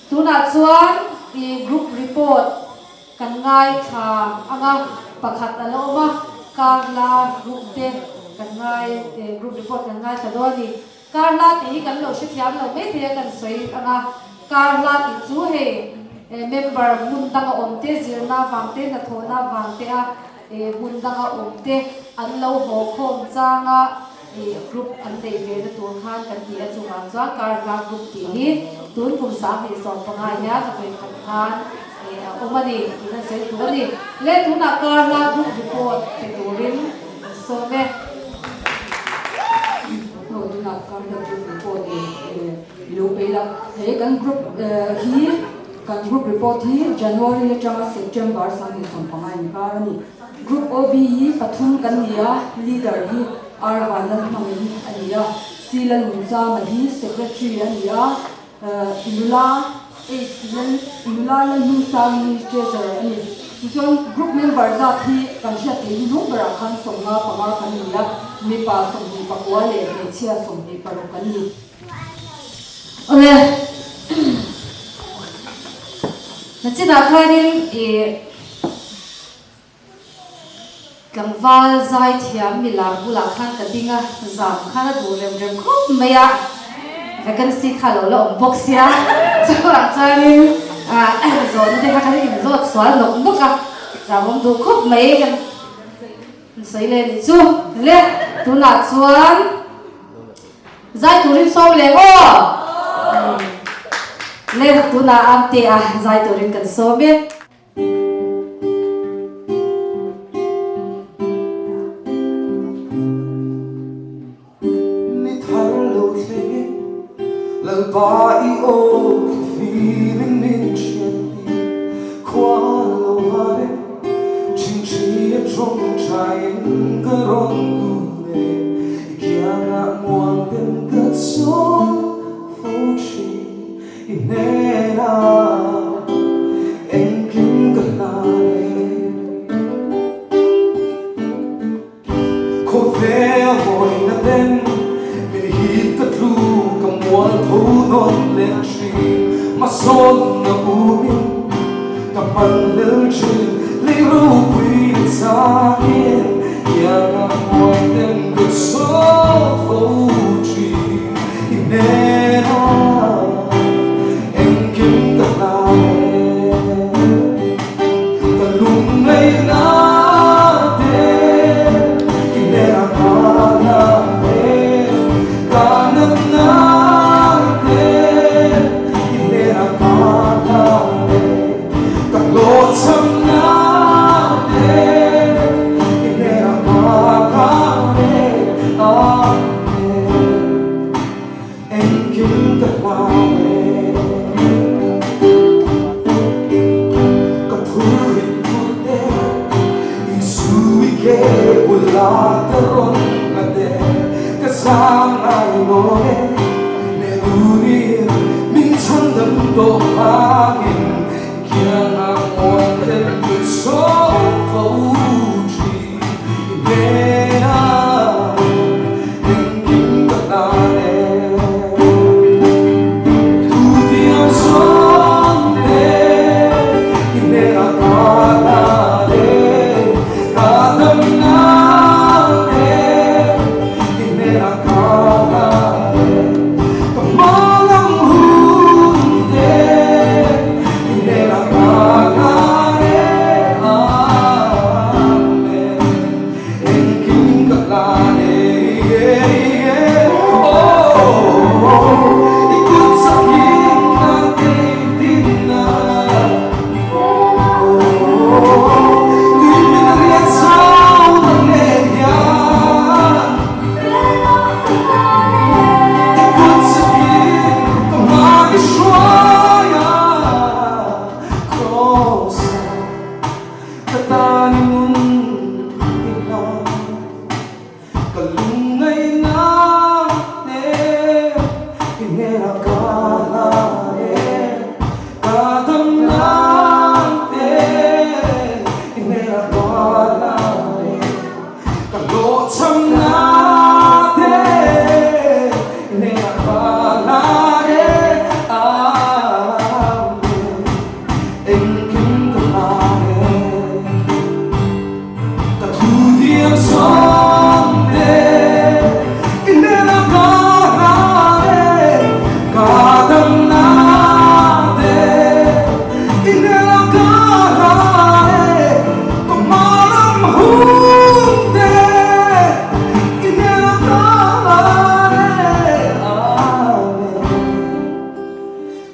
tunah chuan i group report kan ngaithla ang a, pakhat a la awm a, Karla group te kan ngai, group report kan ngaithla dawn a ni. Karla tih hi kan lo hrethiam lo mai thei a kan sawi ang a, Karla tih chu hei member hmun danga awm te, zirna vang te, hnathawhna vang te a hmun danga awm te an lo haw khawm chang a group an neih ve na tur khan kan ti a, chuvang chuan Karla group tih hi tun kum 2015 hian a vawi khat khan a awm a ni tih kan sawi tur a ni. Le tunah Karla group report pe turin an sawm e. Aw tunah Karla group report i lo pe ila. He kan group hi kan group report hi January atanga September 2015 inkar a ni. Group OB hi pathum kan ni a, leader hi R Vanlalhmangin a ni a, C Lalnunchama hi secretary a ni a, Nula H Lal Nula Lalhmingsangi hi treasurer a ni. Tichuan group member zat hi kan hriat theih hi hnung berah khan 55 kan ni a, mipa 29 leh hmeichhia 26 kan ni. Awle, nachinah khanin i Tlangval zaithiam milar bulah khan ka ding a, zam khan a duh rem rem khawp mai a, vacancy kha lo la awm bawk sia, chuvang chuanin zawhna te kha kan inzawt sual nawk nawk a, zam awm duh khawp mai kan sawi leh ni chu le, tunah chuan zai turin sawm leh aw le, tunah Amte a zai turin kan sawm e. Ni thar lo thleng e, Lalpa i aw thlifim in min thian ti, khua lo var e, thinthi a tawngtai in ka rawn kun e, i kiangah muang ten ka chawl fo thin. I hnenah engkim ka hlan e. Khawvel mawina ten min hip ka tlu ka mual tho nawn leh thin. Hmasawnna umin ka hman lel thin lei ropui na chakin kiangah muang ten ka chawl fo thin. I hnenah engkim ka hlan e, ka lungngaihna te i hnenah ka hlan e, ka natna te i hnenah ka hlan e, ka hlawhchhamna te i hnenah ka hlan e, Amen. Engkim ka hlan e.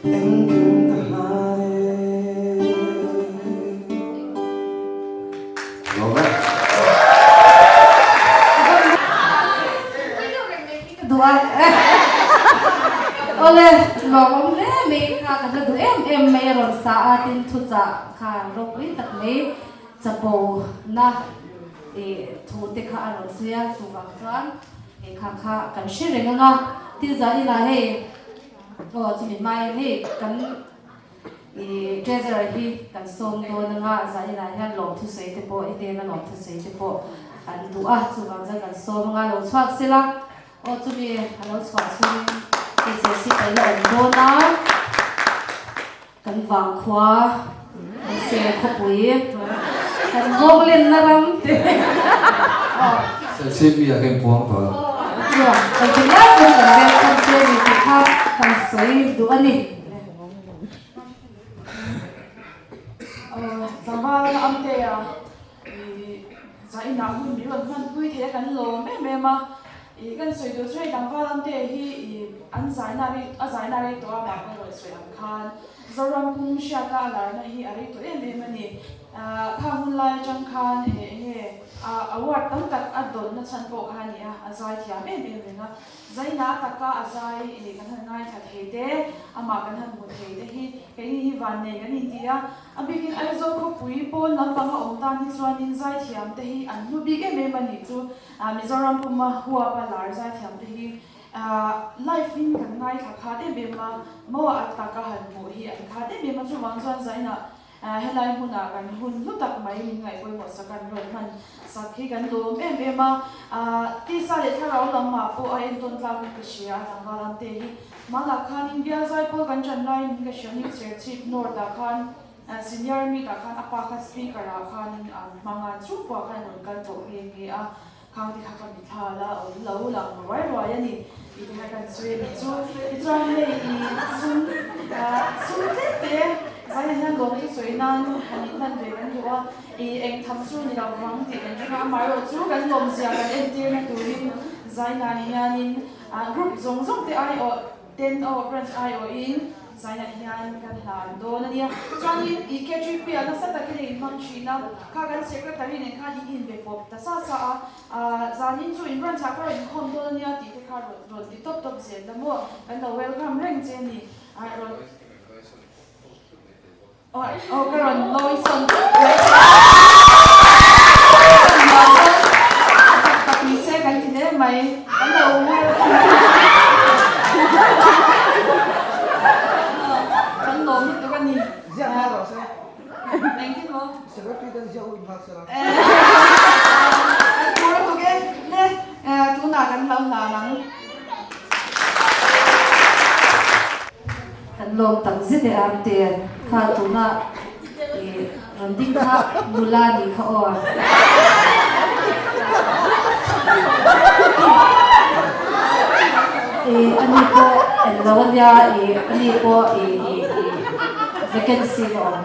Engkim ka hlan e. Lawm e. Duh a. Awle, lawmawm hle mai kha ka hla duh em em mai a rawn sa a, tin thuchah kha ropui tak mai chapo na thu te kha a rawn sawi a, chuvang chuan kha kha kan hre reng ang a, tin zaninah hei Aw chumi hmain hei kan i treasurer hi kan sawm dawn anga zaninah hian lawmthusawi te pawh i hnena lawmthusawi te pawh an duh a chuvang chuan kan sawm anga lo chhuak sela aw chumi a lo chhuah chhungin hei serchhip a la awm dawn a kan vangkhua kan ser khawpui kan nghawng lenna ram te aw. Serchhip mi ah kha in puang tawh lo. Chuan kan ti lai pawn kan welcome che ni tih kha kan sawi duh a ni. Tlangval Amtea i zainah hun min rawn hmanpui thei a kan lawm em em a. I kan sawi duh chu hei tlangval Amtea hi i an zaina rei a zaina rei tawh a mah pawh rawn sawi ang khan Zoram pum hriata a larna hi a rei tawh em em a ni. Khang hun lai atang khan eng nge award tam tak a dawnna chhan pawh kha a ni a, a zai thiam em em reng a. Zaina taka a zai kan han ngaithla thei te, amah kan han hmu thei te hi keini hi vannei kan inti a. A bikin Aizawl khawpui pawn lampanga awm tan hi chuanin zaithiam te hi an hlu bik em em a nih chu. Mizoram puma huapa lar zaithiam te hi live in kan ngaithla khat em em a, maw a taka han hmuh hi an khat em em a, chuvang chuan zainah Helai hmunah kan hun hlu tak mai min ngaih pawimawh sak an rawn hman sak hi kan lawm em em a, tisa leh thlarau lamah pawh a entawn tlak in ka hria a, tlangval ang te hi hmanah khanin bial zaipawl kan ṭan laiin min ka hria New Serchhip North ah khan Senior Meet ah khan a pa kha Speaker ah khanin an hmang a, chhungkua khan an rawn kal tawh nghe nghe a. Khang te kha ka mitthla la awm lo lang ruai ruai a ni tih te kha kan sawi a nih chu. Tichuan hei i sum sum tlem te zaiah hian lawm chu sawi nan han inhlan ve kan duh a, i eng tham chu ni lo vang tih kan hre a, amaherawh chu kan lawmzia kan entirna turin zainah hianin group zawng zawng te aiawh Ten aw branch aiawhin zainah hian kan hlan dawn a nia. Chuanin i KGP ah nasa takin a inhmang thin a, kha kan secretary nen khan in inbe pawp ta sa sa a, ah zanin chu in branch ah ka rawn inkhawm dawn a nia tih te kha rawn rawn ti tawp tawp zel la maw, kan lo welcome reng che a ni. Ah rawn aw aw ka rawn lawi sawn mai che tak ni se kan ti hle mai kan lo welcome kan lawm lutuk a ni. Ziak hma rawh se. Engtin maw? Secretary ten ziak u in nghak sela. Kan tur lutuk e. Le tunah kan lo hlan ang. Kan lawm tak zet e Arte kha tuna i rawn ding kha nula nih kha aw. I ani pawh en lo ania i ani pawh i i i vacancy a awm.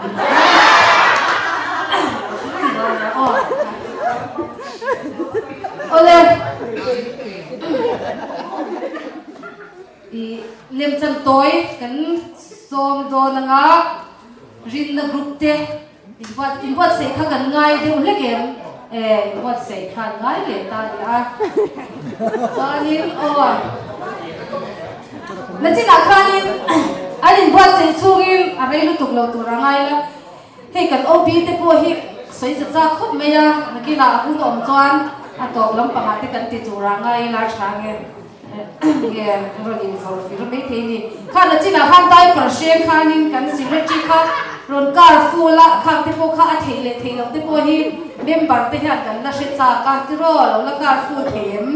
Awle. I lemchan tawi kan sawm dawn anga rinna group te inbuat inbuatsaih kha kan ngai deuh hlek em? E inbuatsaih kha an ngai leh ta ni a. Chuanin aw nachinah khanin an inbuatsaih chhungin a rei lutuk lo tur a ngai la. Hei kan OB te pawh hi sawi za chak khawp mai a, nakinah a hun awm chuan a tawp lampangah te kan ti tur a ngai ila tha nge. Nge rawn inzawrh fir mai thei ni. Kha nachinah khan diaper hreng khanin kan secretary kha rawn kar full a, khang te pawh kha a theih leh theih loh te pawh hi member te hian kan la hre chak a, tiraw lo la kar full thei em?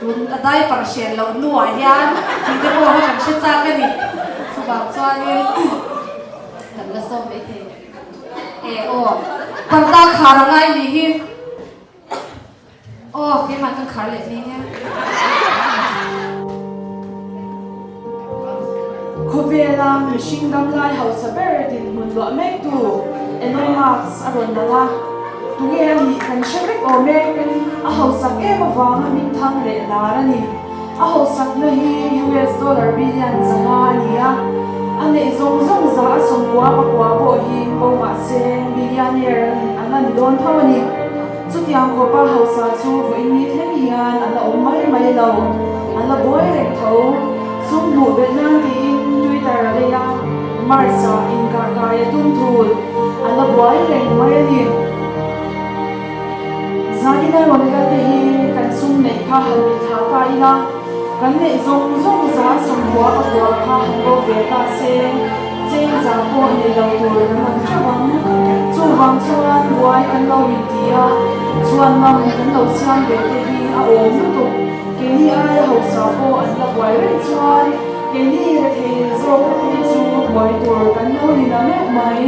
Tun a diaper hren loh hnuah hian tih te pawh kha kan hre chak a ni. Chuvang chuanin kan la sawm mai thei. E aw, parda khar a ngai nih hi. Aw, keimah kan khar leh hming e. Khawvela mihring damlai hausa ber dinhmun luah mektu Elon Musk a rawn lang a, tunge a nih kan hre vek awm e. A hausak em avanga hmingthang leh lar a ni. A hausakna hi US dollar billion 500 a ni a. A neih. hi bo mah se millionaire an la ni dawn tho a ni. Chutiang khawpa hausa chu vawiin ni thleng hian a la awm mai mai lo, a la buai reng tho. Sum hmuh belh nan tiin Twitter a lei a, Mars-ah inkahkai a tum thul, a la buai reng mai a ni. Zanin a rawn kal te hi kan sum neih kha han mitthla ta ila, kan neih zawng zawng za sawmhua a bual kha han bo ve ta se, cheng za pawh nei lo tur kan ang teuh ang. Chuvang chuan buai kan lo inti a, chuan lam kan lo siam ve te hi a awm lutuk. Keini aia hausa pawh an la buai reng chuan keini rethei zawk te phei chu buai tur kan lo ni na meuh mai.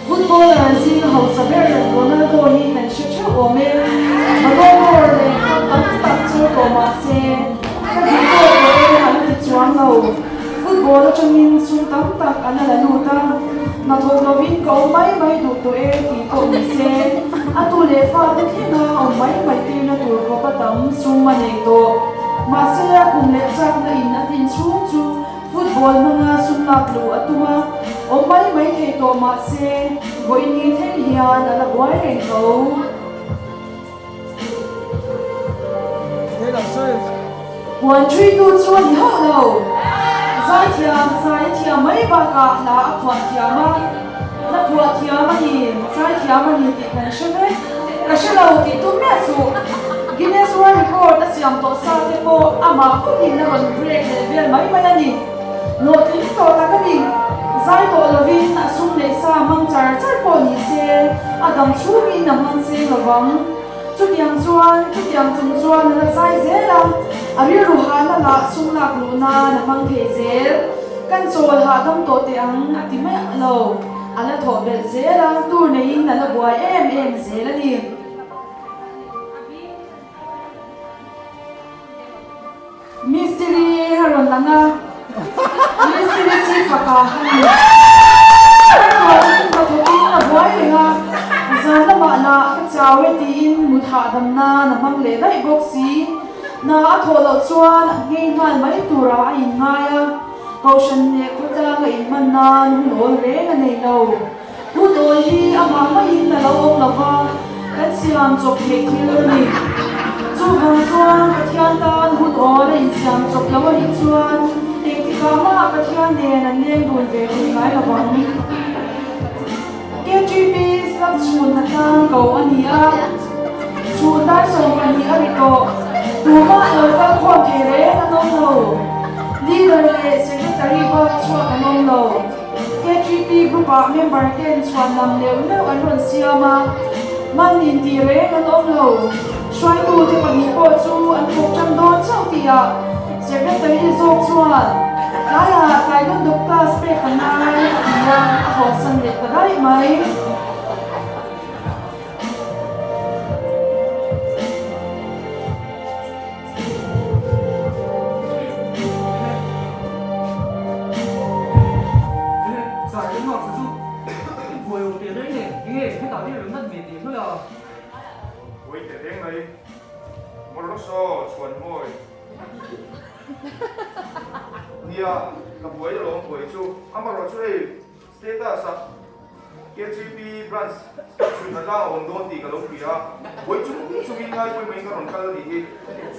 Footballer zing hausa ber Ronaldo hi kan hre theuh awm e. Ballon d'Or leh cup tam tak chu tawh mah se, ka duh tawk tawh e an ti chuang lo. Football atangin sum tam tak an la lut a, hnathawk lovin ka awm mai mai duh tawh e tih pawh ni se, a tu leh fate thlenga awm mai mai tirna tur khawp a tam sum a nei tawh. Mahse a kum leh chakna in a tlin chhung chu Football hmanga sum lak luh a tum a, awm mai mai thei tawh mah se, vawiin ni thleng hian a la buai reng tho. Puan ṭhuitu chu a ni hauh lo. Zaithiam, zai a thiam mai bakah hla a phuah thiam a, hla phuah thiam a ni, zaithiam a ni tih kan hre vek. Ka hre lo tih tum miah suh. Guinness World Record a siam tawh sa te pawh amah bawkin a rawn break leh vel mai mai a ni. Hlawhtling tawh tak a ni. Zai tawh lovin a sum leh sa hmang char char pawh ni se, a dam chhungin a hmang seng lovang. Chutiang chuan, chutiang chung chuan a la zai zel a, a rilru hahna lah sum lak luh nan a hmang thei zel. Kan chawl hahdam tawh teh ang a ti mai lo. A la thawh belh zel a, tur neiin a la buai em em zel a ni. Mistiri a rawn lang a, Mistiri chi faka a ni. Ka tuahin ka thawkin a buai reng a, zan lamah lah ka chau e tiin mut hahdam nan a hmang leh daih bawk si. Hna a thawh loh chuan a nghei nghal mai turah a inngai a. Kohhran leh khawtlang a inhman nan hun awl reng a nei lo. Hun awl hi amah maiin a lo awm lo va, kan siam chawp theih thil a ni. Chuvang chuan Pathian tan hun awl a insiam chawp lo a nih chuan engtikah mah Pathian nen an leng dun ve thei ngai lo vang. KGP slap chhun hna tlang ko a ni a, chhun dar 12 a ri tawh. Tumah lo kal khawm thei reng an awm lo. Leader leh Secretary bak chhuak an awm lo. KGP group ah member ten chhuan lam neuh neuh an rawn siam a, man intih reng an awm lo. Hruaitu te pahnih pawh chu an thawk tan dawn chauh tihah Secretary zawk chuan tlaiah Taekwondo class pek ka ngai a ti a, a hawsan leh ta daih mai. Ui teh reng mai, Morroso chhuan mawi. Nia, ka buai alawm buai chu. Amarawh chu hei status ah KGP branch chhun a tlang a awm dawn tih ka lo hria a. Buai chung chungin ngaipui mai ka rawn kal a nih hi.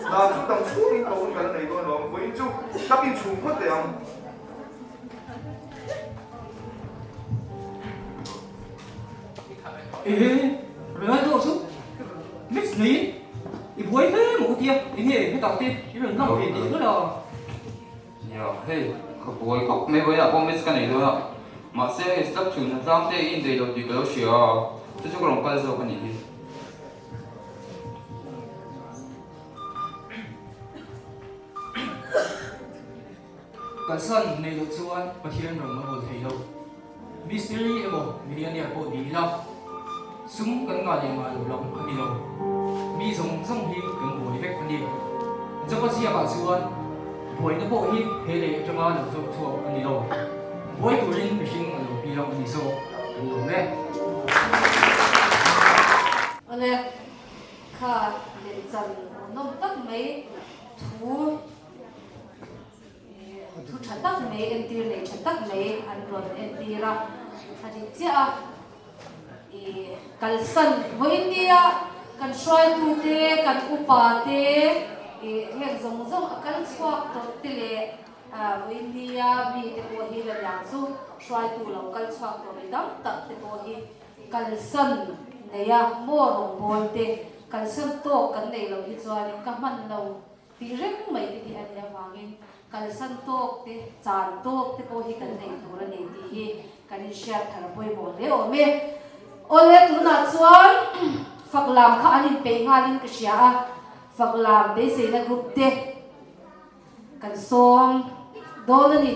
Hna chu dang chhungin ka hun ka la nei dawn alawm. Vawiin chu takin chhum phawt teh ang. Ehe, Ronaldo chu match nei i buai hle maw ka tia, enge hetah te i rawn lang ve teh hlawl a. Nia, hei ka buai khawp mai vawiinah pawh match ka nei dawn a, mahse hei slap chhun hna tlang te i inzei lo tih ka lo hria a, chu chu ka rawn kal zawk a nih hi. Kalsan nei loh chuan Pathian rawng a bawl thei lo. Mistiri emaw millionaire pawh ni ila, sum kan ngah leh ngah lo lam a ni lo. Mi zawng zawng hi kan buai vek a ni. Joba ziakah chuan buaina pawh hi he lei atanga lo zawk chhuak a ni lo. Buai turin mihring a lo piang a ni zawk kan lawm e. Awle, kha lemchan nawm tak mai thu. Thu tha tak mai. mai, entir nei tha tak mai an rawn entir a, a dik chiah a. I kalsan vawiin nia kan hruaitute, kan upa te, i heng zawng zawng a kal chhuak tawh te leh vawiin nia mi te pawh hi la liang chu hruaitu lo kal chhuak tawh mi tam tak te pawh hi kalsan nei a maw rawngbawl te kalsan tawk kan neih loh hi chuanin ka hman lo Tih reng mai te hi a nih avangin kalsan tawk te, chan tawk te pawh hi kan nei tur a ni tih hi kan inhriat thar a pawimawh hle awm e. Awle tunah chuan Faklam kha an inpeih nghalin ka hria a, Faklam beiseina group te kan sawm dawn a ni.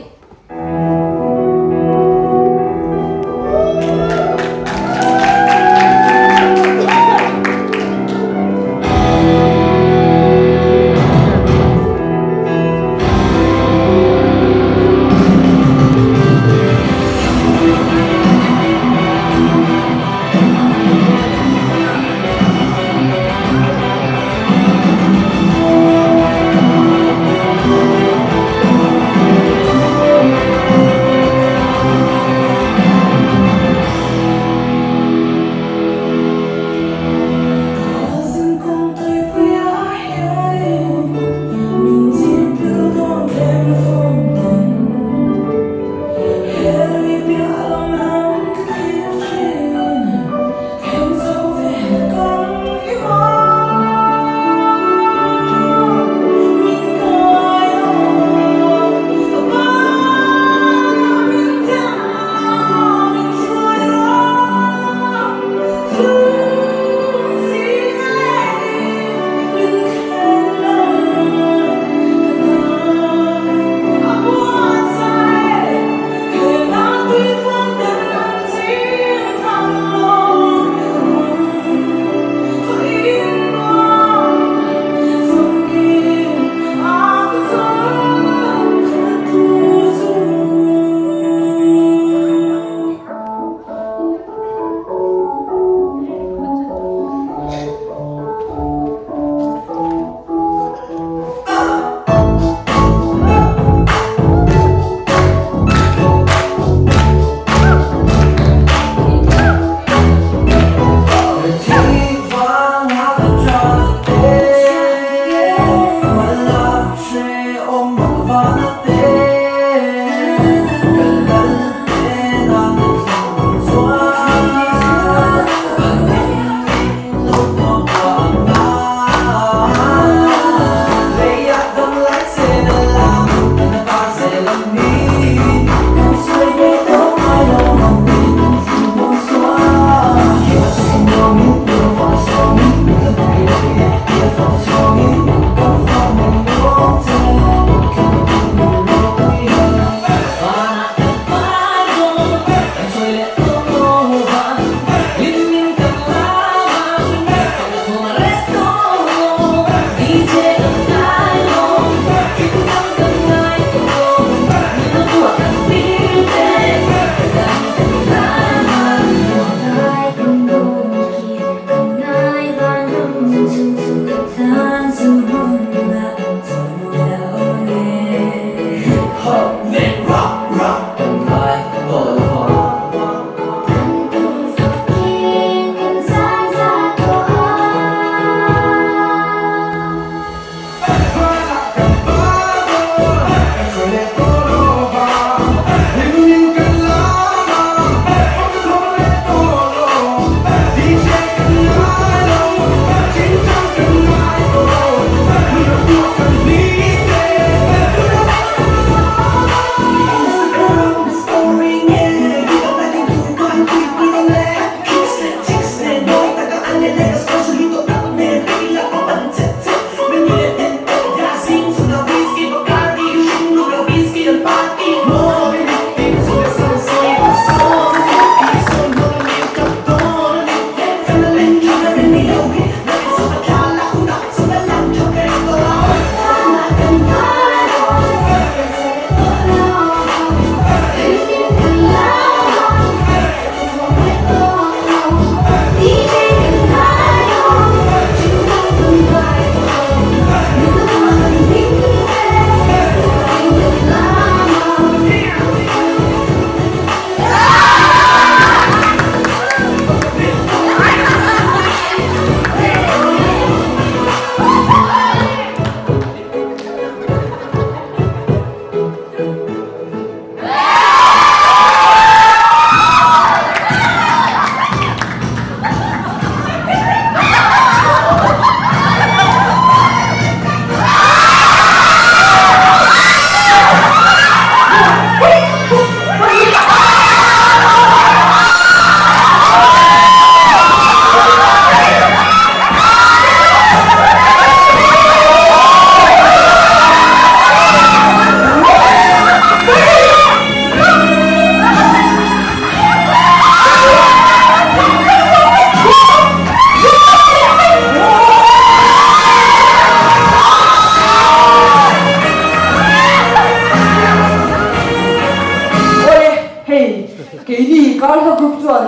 Keini Karhla Group chuan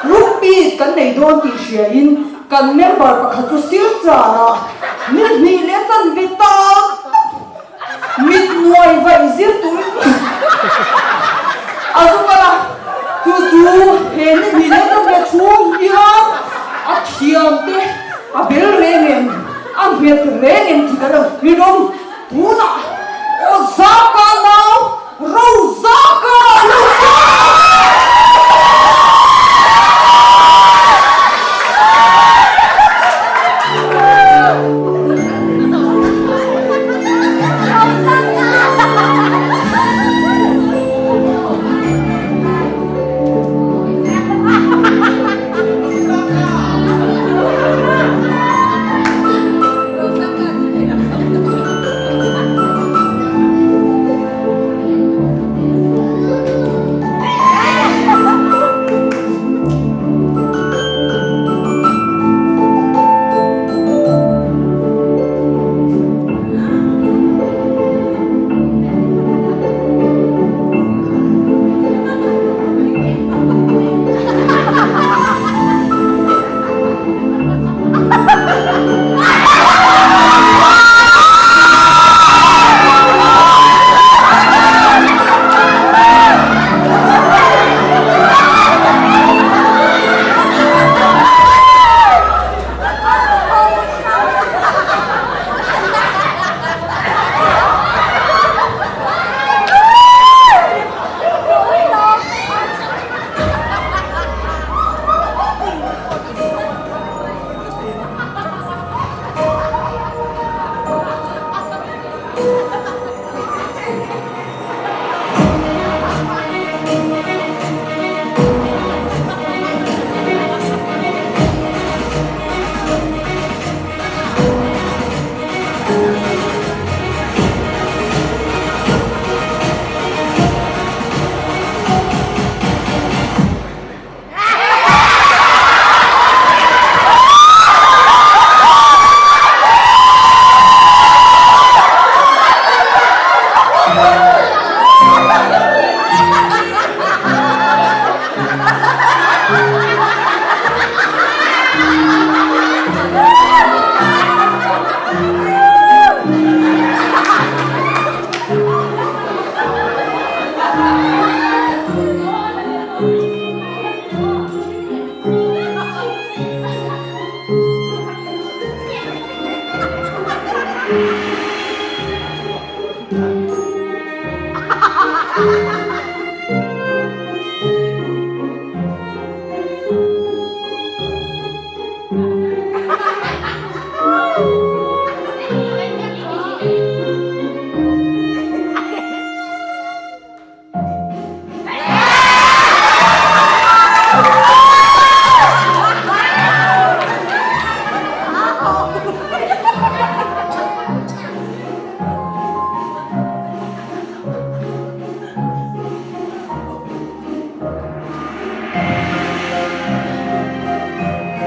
Group meet kan nei dawn tih hriain kan member pakhat chu Silchar-ah ni hnih leh chanve tak tak mit nuai vaih zir turin a zu kal a. Chu chu he ni hnih leh chanve chhung hian a thiamte a bel reng em, a nghet reng em tih kan lo hrilh. Tunah Ozaka nau Rozaka lo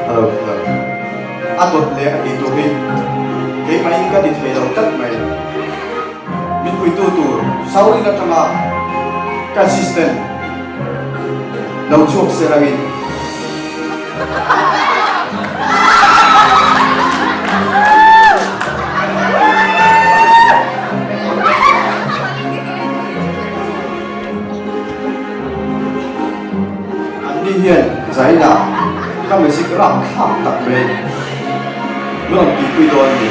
Hello, hello. A dawt leh a tih tur hi keimahin ka ti thei lo tlat mai. Min puitu tur Saurin atanga ka assistant lo chhuak se rangin. Anni hian Zaina ka music rapthlak tak mai min rawn tihpui dawn a ni.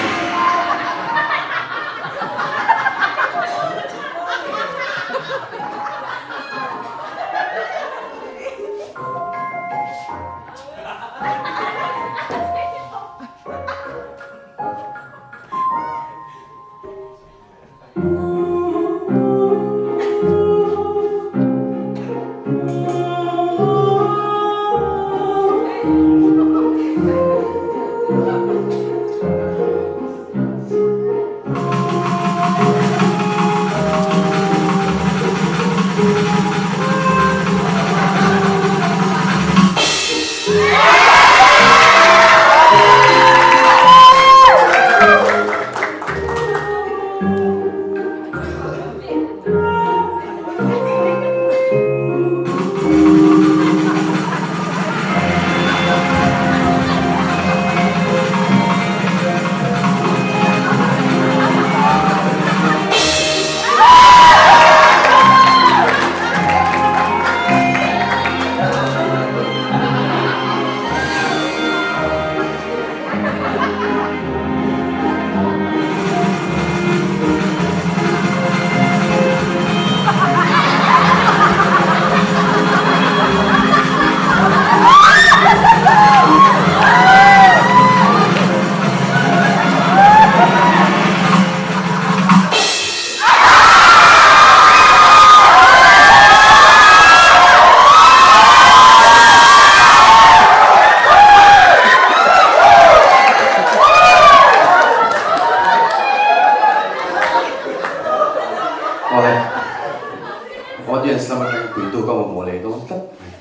Audience lam atangin puitu ka mamawh leh dawn tlat mai.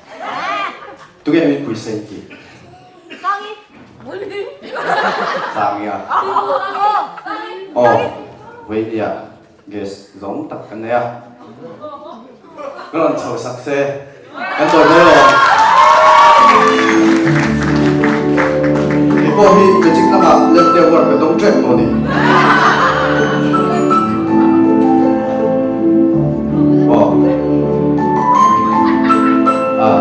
Tunge min pui sei tih? Sangi. Sangi a. Aw, vawinia gas zawng tak kan nei a. Ka rawn chho sak se, kan dawn mai lo. Kei pawh hi magic lamah lem deuh work ka dawng tep tawh a ni. Aw. Ah,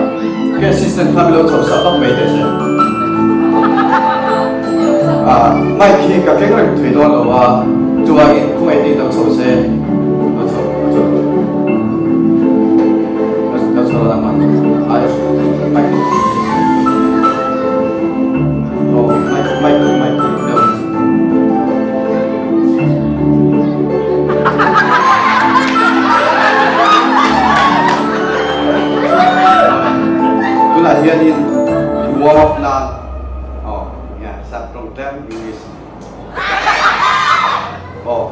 ka assistant kha milo chho sak vak mai teh se. Ah, mic hi ka keng reng thui dawn lo a, chuvangin khawngaih nih lo chho se. Lo chho, lo chho. Lo chho lo nangmah. Ai, mic. Oh, mic, mic, mic. Lo. Tunah hianin in warm up nan aw nia sap tawng tlem English aw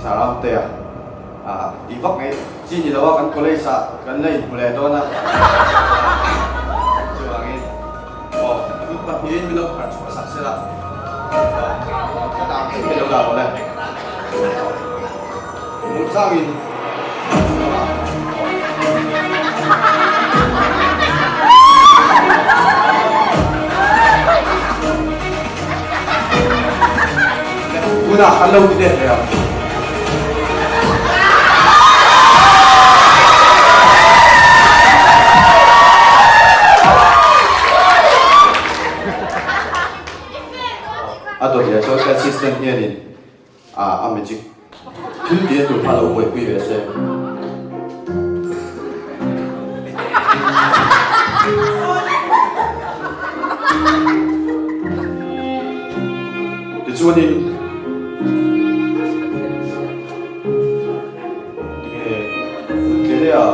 Saram te a tih vak mai chi ni lo a kan college ah kan la inhmu leh dawn a chuvangin aw a hming pahnihin min lo pharh chhuah sak sela aw ka dah thei mai lo dah rawh le Hmuhchangin Tunah kan lo ti let ve ang. A dawt leh chuan ka assistant hianin a magic thil tih a tur kha lo buaipui ve se. Tichuanin tinge tle hle a.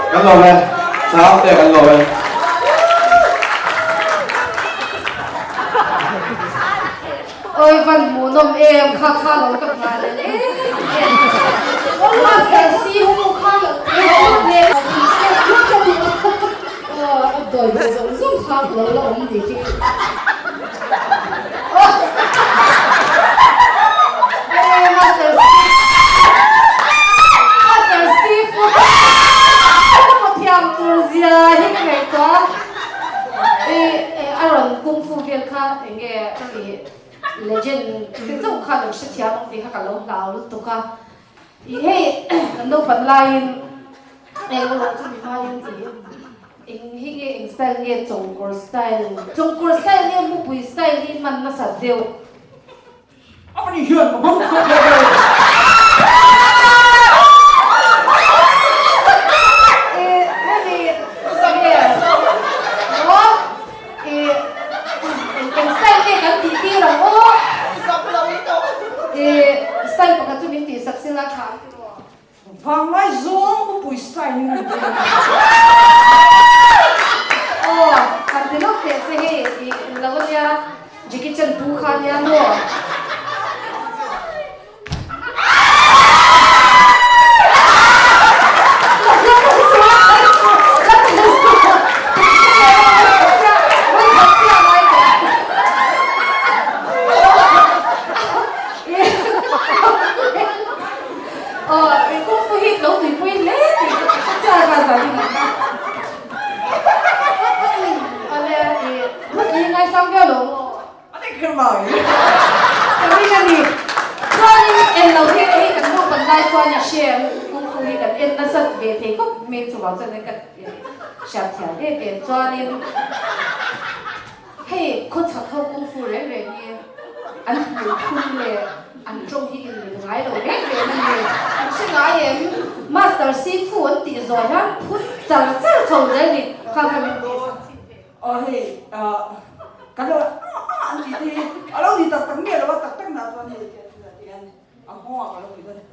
Kan lawm e, sang te kan lawm e. Oi van hmuhnawm em kha kha lo ka nghah leh em em Master si ho pawh kha lo leh aw a dawi duh zawng zawng kha lo la awm tih hi Master si Master si thiam tur zia hi ka ngaihtuah a rawn kung fu vel kha enge i legend te chauh kha lo hrethiam ang tih kha ka lo hlau lutuk a i hei kan naupan laiin eng erawh chu mi hmain i eng hi nge eng style nge chawngkawr style chawngkawr style nge mupui style hi hman nasat deuh. Ani hian ka bang tawh lo ve. Eng style nge kan tih tir ang aw? Style pakhat chu min tih sak sila tha ang tiraw? Vanglai zawng mupui style in an ti a. Aw, han ti lawk teh se hei i lo ania, Jackie Chan pu kha ania maw? i hre em? Kung fu hi kan en nasa ve thei khawp mai chuvang chuan ka hriat thiam em em chuanin hei khawchhak ho kung fu reng reng hi an hmuh phun leh an tawng hi inmil ngai lo reng reng a ni. An hre ngai em? Master Sifu an tih zawh hian phun char char chho zel ni. Kha kha min tih sak chhin teh. Aw hei kan lo an tih te hi a lo ni tak tak miah lo a, tak tak nah chuan hei tian a nghawng ah ka lo ti dawn a.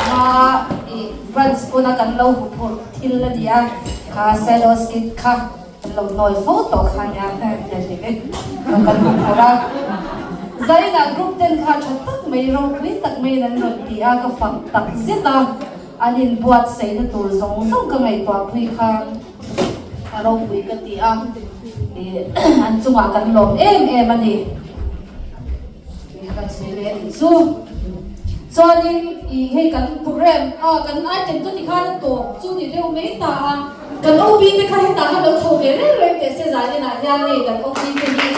Ma i branch puna kan lo huphurh thil a ni a, kha Selo skit kha kan lo hnawl fo tawh kha nia kan huphurh a. Zaina group ten kha tha tak mai ropui tak maiin an rawn ti a, ka fak tak zet a, an inbuatsaihna tur zawng zawng ka ngaihtuah pui kha. A ropui ka ti a, an chungah kan lawm em em a ni. Kan sawi leh a nih chu. Chuanin i hei kan program a kan item chu tikhan a tawp chu ni deuh mai ta a. Kan OB te kha hetah khan lo chho ve reng reng teh se zanin ah hian hei kan OB te hi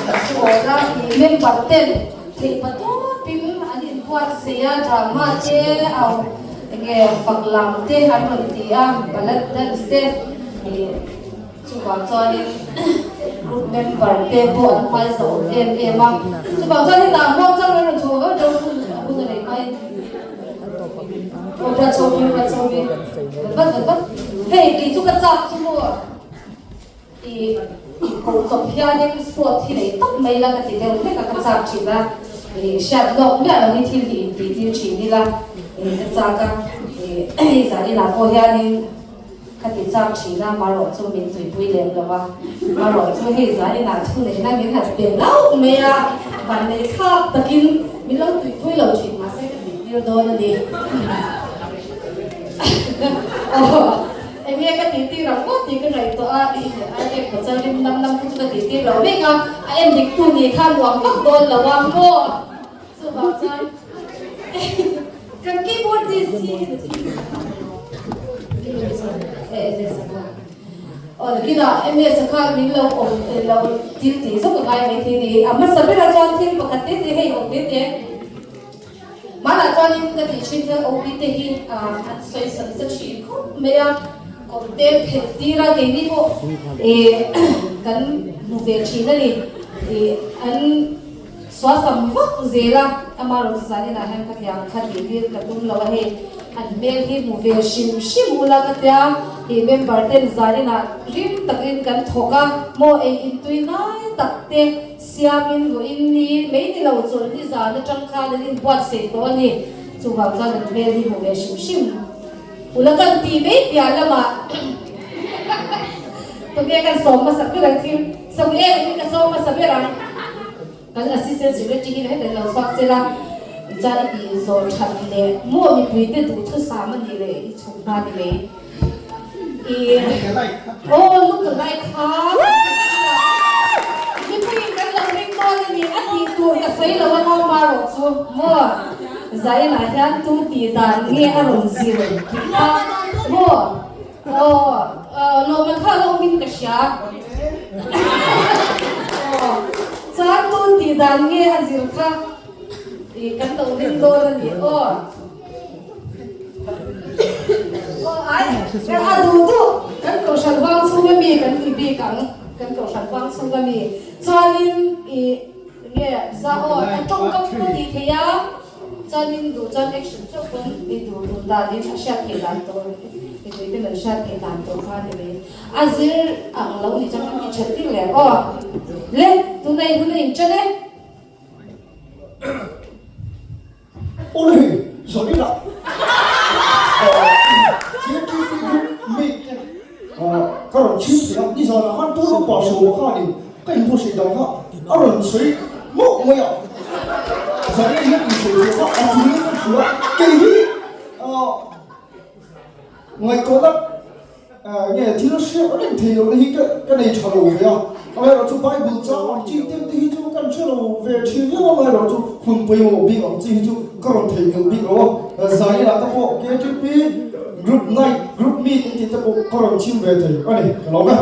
kan thu awl a, i member ten theih patawpin an inbuatsaih a, drama te au. Enge fak lam te an rawn ti a, ballet dance te ih chuvang chuanin group member te pawh an hmai zauh awm em em a, chuvang chuan hetah muang chang an rawn chho vek deuh hun a hun a nei hmain aw vat chho vi vat chho vi vat vat vat hei kei chu ka chak chu maw ih koh chawp hianin sport hi nei tawp mai la ka ti deuh hlek a ka chak thin a ih hriat lawk miah lo hi thil hi intih tir thin ila ih ka chak a ih zan inah pawh hianin ka ti chak thin a marawh chu min tuipui lem lo a marawh chu hei zan inah thu neihna min han pe hlauh mai a vanneih thlak takin min lo tuipui lo thin mahse ka tih tir dawn a ni aw. Enge ka tih tir ang ngawt tih ka ngaihtuah a, i ek pawh rim lam lam khu chu ka tih tir lo vek a, a en dik tu nih kha nuam vak dawn lo a maw? Chuvang chuan kan keyboard disc hi Aw kinah MS a khan min lo awm lo thil tih zawk a ngai maithei ni. A hmasa berah chuan thil pakhat te te hei awm ve te. Hmanah chuanin ka tih thin hian OP te hi an sawi sa nasa thin khawp mai a, kawm te phelh tir a, keini pawh ih kan hmu ve thin a ni, ih an suasam vak zel a, ama rawn zan inah hian ka tiang kha tih tir ka tum lo a hei, an hmel hi hmu ve hrim hrim ula ka tia, ih member ten zan inah rim takin kan thawk a, maw ei intui ngai tak te. Siamin vawiin ni mai ni lo chawlh ni zan atang khan an inbuatsaih tawh a ni. Chuvang chuan an hmel hi hmu ve hrim hrim. Ula kan tih mai piah lamah tunge kan sawm hmasa ber ang thil sawm em in ka sawm hmasa ber ang. Kan assistant secretary hi heta lo chhuak chel a, chuan i tih zawh that leh maw mipuite duhthusam a nih leh i chhuk hma ni mai. I aw look alike kha mipuiin kan lo ring dawn a ni. A tih tur ka sawi lo a ngawma rawh chu maw? Zainah hian tu tih dan nge a rawn zir tih kha maw? Aw, lawmman kha a lo awmin ka hria. Aw, chuan tu tih dan nge a zir kha kan lo ring dawn a ni aw. Aw, ai, a duh duh kan kohhran vang chhunga mi kan ti bik ang, kan kohhran vang chhunga mi. Chuanin i nge za aw, a tawngkam pawh tih theih a. Chuanin duh chuan action chauh pawn i duh duh danin a hriat theih dan tur, mipui ten an hriat theih dan tur kha a ni mai. A zir ang lo nih chuan kan ti that tir leh aw. Le, tuna i hun a inṭan e. Aw le hei, zawn ila. KTP group mate te ka rawn chhim thei a, nizanah khan Pu Rupa Sawma khanin ka inbuatsaih dan kha a rawn sawi mawh mai a, zanin hian insawi theih kha a tul in ka hria, kei hi ngaihtuahna nge thil hriat reng thei lohna hi ka nei tha lo ve a, amaherawhchu Bible chang ang chi te te hi chu kan hre lo ve thin viau a, amaherawhchu hun pawimawh bik ang chi hi chu ka rawn theihnghilh bik lo a, zaninah te pawh KTP group night group meet in tih te pawh ka rawn chhim ve thei a ni, ka lawm e.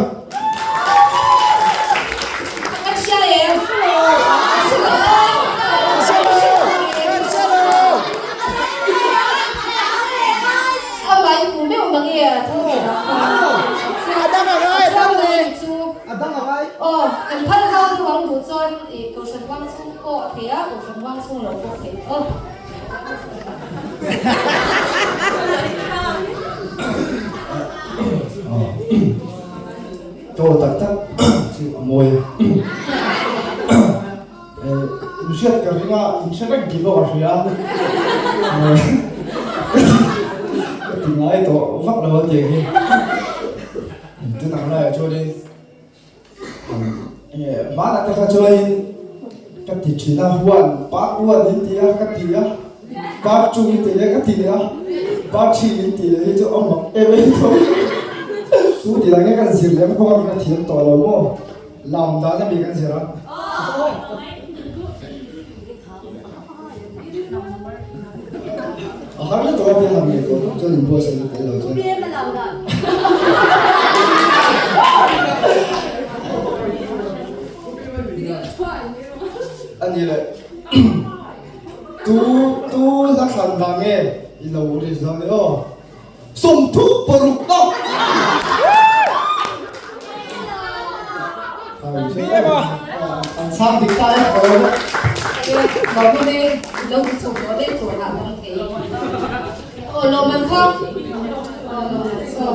Chaw tak tak chu a mawi a. Inhriat ka ring a, inhre reng tih pawh ka hria. Ka ti ngai tawh vak lo a tiang hi. Tunah laiah chuanin hmanah te kha chuanin ka ti thin a, huan part one in ti a ka ti a, part two in ti leh ka ti leh a, part three in ti leh hi chu a mak em em tho. Tu tih lah nge kan zir leh bawk a ka thiam tawh lo maw? Lam dan a mi kan zir a. A har lutuk a piang mi ko chuan in buatsaih na tel lo chuan. A ni le tu tu hla thlan vang nge i lo ri zo ni aw. 36 na. An chhang dik ta e tho. Babu ne lo ti chho tawh deuh tawh lah dang thei. Aw lawmman kha. Aw lawmman so.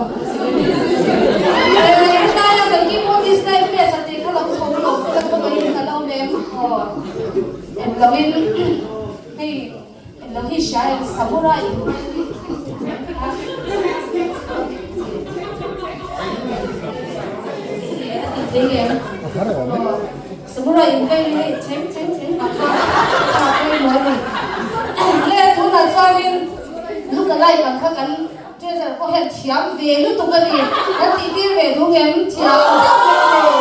Hetaia kan keyboardist live pes a tih kha lo chho lo se la khawngaihin ka lo nem. Aw en loin hei Lo hi hria em samurai Samurai in kai hei cheng cheng cheng a kha kha kai mo ni le tunah chuanin look alike ang kha kan treasure pawh hian thiam ve lutuk a ni kan tih tir ve duh ngem thiam deuh mai a ni.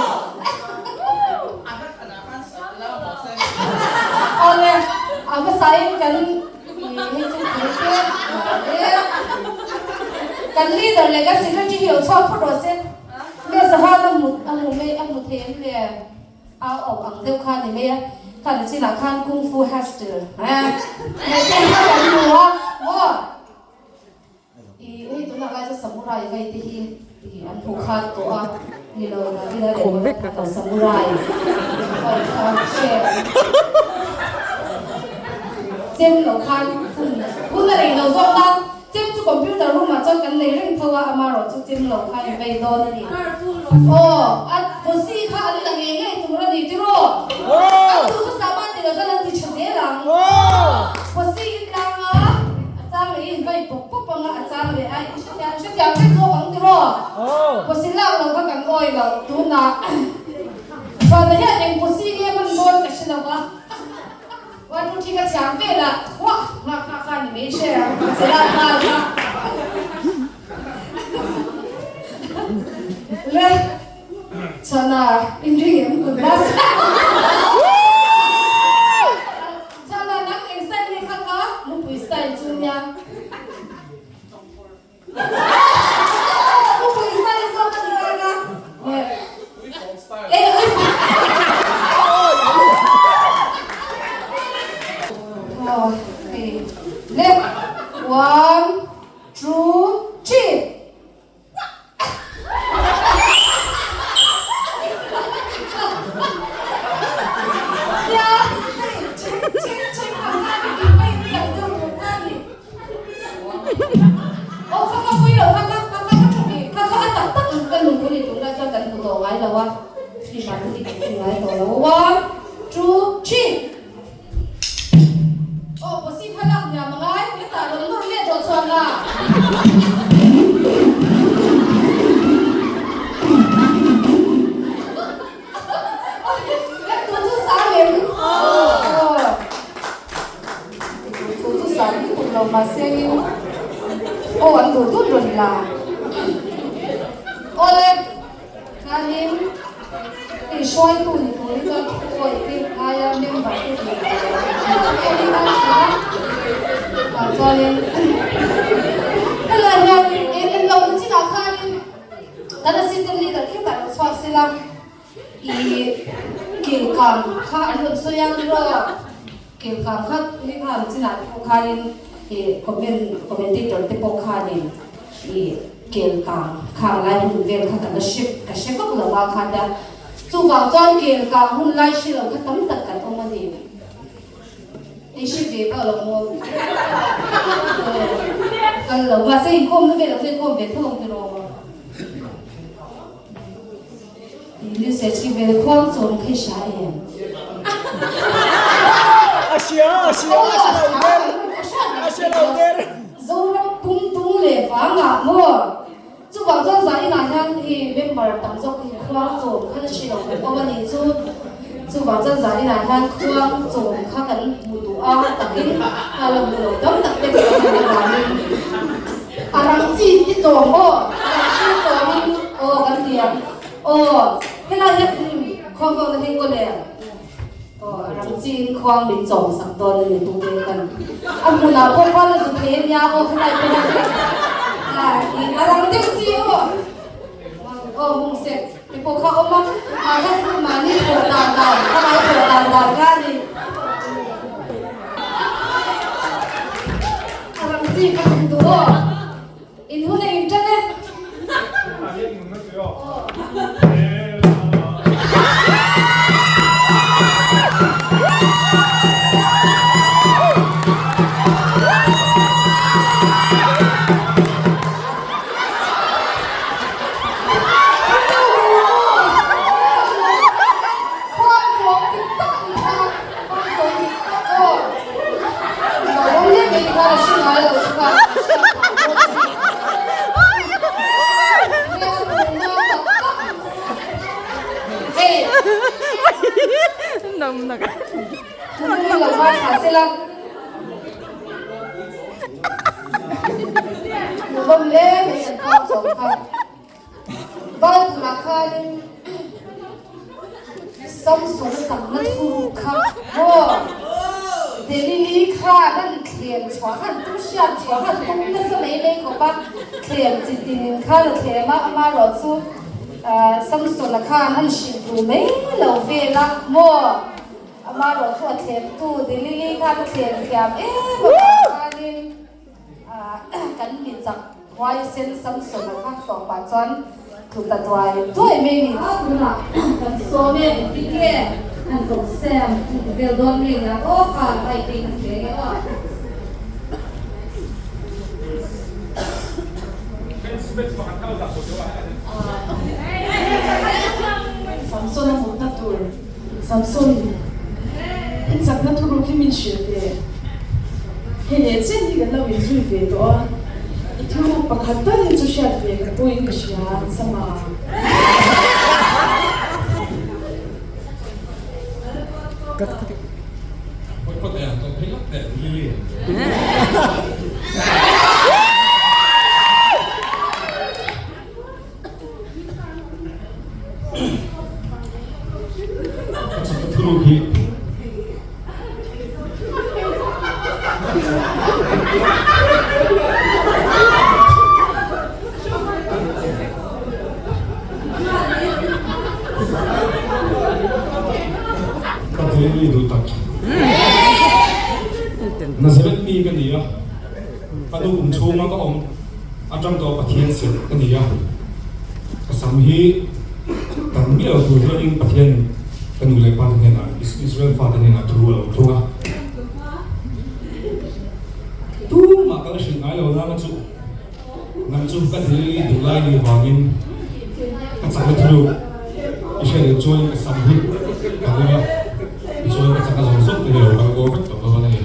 Awle, a hmasain kan hei chu thei te e kan leader leh kan secretary hi lo chhuak phawt rawh se. Nge Zahan a hmu a hmu mai a hmu thei em le? A awm ang deuh kha a ni mai a, khan a chinah khan kung fu hairstyle e hei te hi kan hmu a maw? I hei tunah lai chu samurai vai te hi i an hmu khat tawh a ni lo Davida leh Goliath kha samurai vai kha hre chem lo khan hun hun a rei lo zawk a chem chu computer room ah chuan kan nei reng tho a amarawh chu chem lo khan i vei dawn a ni aw a posi kha an la ngei ngei tur a ni tiraw an duh chu saman ti lo chuan an ti tha zel ang posi in tlang a. A chang leh in vai pawp pawp anga a chang leh a in hrethiam hrethiam vek zawk ang tiraw? Pawsi lak lo kha kan awi lo tunah chhuahna hian eng pawsi nge hman dawn ka hre lo va one two three ka chhiam velah huah nghak nghak kha ni mai hre ang pawsi lak nghal kha le chhuahna inring em kut bus. Lungpui style chu nia. Lungpui style zawk a ni kha ka. Eh, Oh, hey. Left, one, two, three. Aw posi kha lak hniam a ngai, hetah rawn nawr leh tawh chuan la. Lek tu chu sang em? Aw. Tu chu sang lutuk lo mahse in aw an duh dun rawn la. Aw le. Khanin hei hruaitu ni turin chuan thuawi te aia member te tih tur a ni a ah chuanin helai hianin eng eng lo ni chinah khanin kan assistant leader khi tah lo chhuak sela ih kilkang kha an rawn sawi a tiraw kilkang kha hei kha ang chinah te pawh khanin ih comment commentator te pawh khanin Ih kelkang khang lai hun vel kha ka la hre ka hre vak lo a khan a, chuvang chuan kelkang hun lai hre lo kha tam tak kan awm a ni. Hei hre ve vak lo maw? Kal lo mahse inkhawmna vel ang chu inkhawm ve tho ang tiraw? Ih ni se chhi vel khuang chawm kha i hria em? A hria a hria a hre lo der a hre lo der. Zoram pum tung leh vangah maw? Chuvang chuan zainah hian hei member tam zawk hi khuang chawm kha la hre lo kan awm a nih chu. Chuvang chuan zainah hian khuang chawm kha kan hmu duh a takin kha la hmu lo tam tak te kan awm avangin a rang chi i chawm aw a rang chi chawmin aw kan ti ang aw helai hian khuang chawmna hi kaw le. Aw, a rang chiin khuang min chawm sak dawn a ni tu te kan a hmunah pawh khuan a zu thei a nia aw khatlai pawh a a rang deuh chi aw aw hung sek te pawh kha awm a a kha chu mahni thawh dan dan a ngai thawh dan dan kha a ni a rang chi ka hmu duh aw in hun a in tan e. Samsung chakna thuruk kha maw Delili khan an thlem chhuah khan tum hriat chhuah khan tum nasa mai mai khawp a, thlem chi tinin khan a thlem a, amaherawh chu Samsona khan an hrilh duh mai lo vel a maw, amaherawh chu a thlemtu Delili khan a thlem thiam em avang khanin Kan mi chak huaisen Samson a kha tawpah chuan tlu ta duai duai mai ni. A tunah kan sawm e engtin nge han kawm sem vel dawn nge nia aw kha bike te in a hle nge aw. Samson a mutna tur Samson i chakna thuruk hi min hrilh teh. Hei leh chen hi kan lo inzui ve tawh a, i thuruk pakhat tal hi chu hriat ve ka pawhin ka hria, Sama. Ka thilmi duh tak. Nazareth mi ka ni a, ka nu kum chhunga ka awm atang tawh Pathian serh ka ni a, ka sam hi tan miah lo tur hianin Pathian ka nu leh pa te hnenah Israel fate hnenah thu a lo thlung a. Tumah ka la hrilh ngai lo nana chu nang chu ka thil i duh lai ni vangin ka chak na thiluk i hriat loh chuan ka sam hi ka ring a, tichuan ka chak na zawng zawng te hi lo kal bo vek tawh dawn a ni.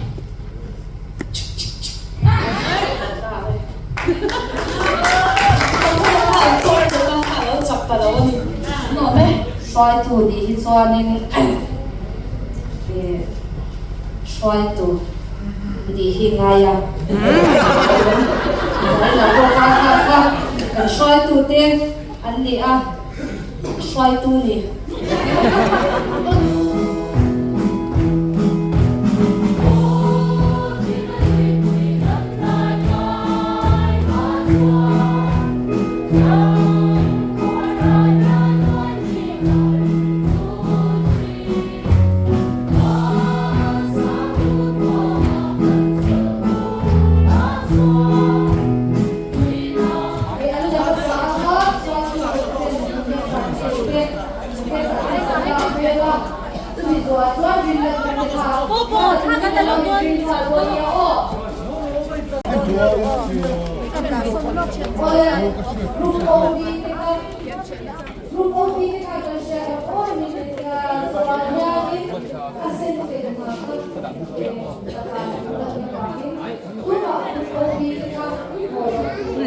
Hruaitu nih hi chuanin hruaitu nih hi ngai a kan hruaitu te an ni a hruaitu ni.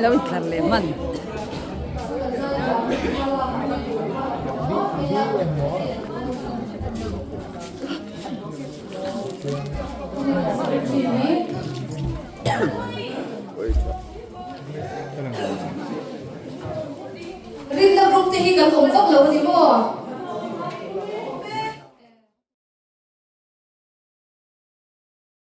Lo intlar leh hman. Rinna group te hi kan awm vak lo a ni maw?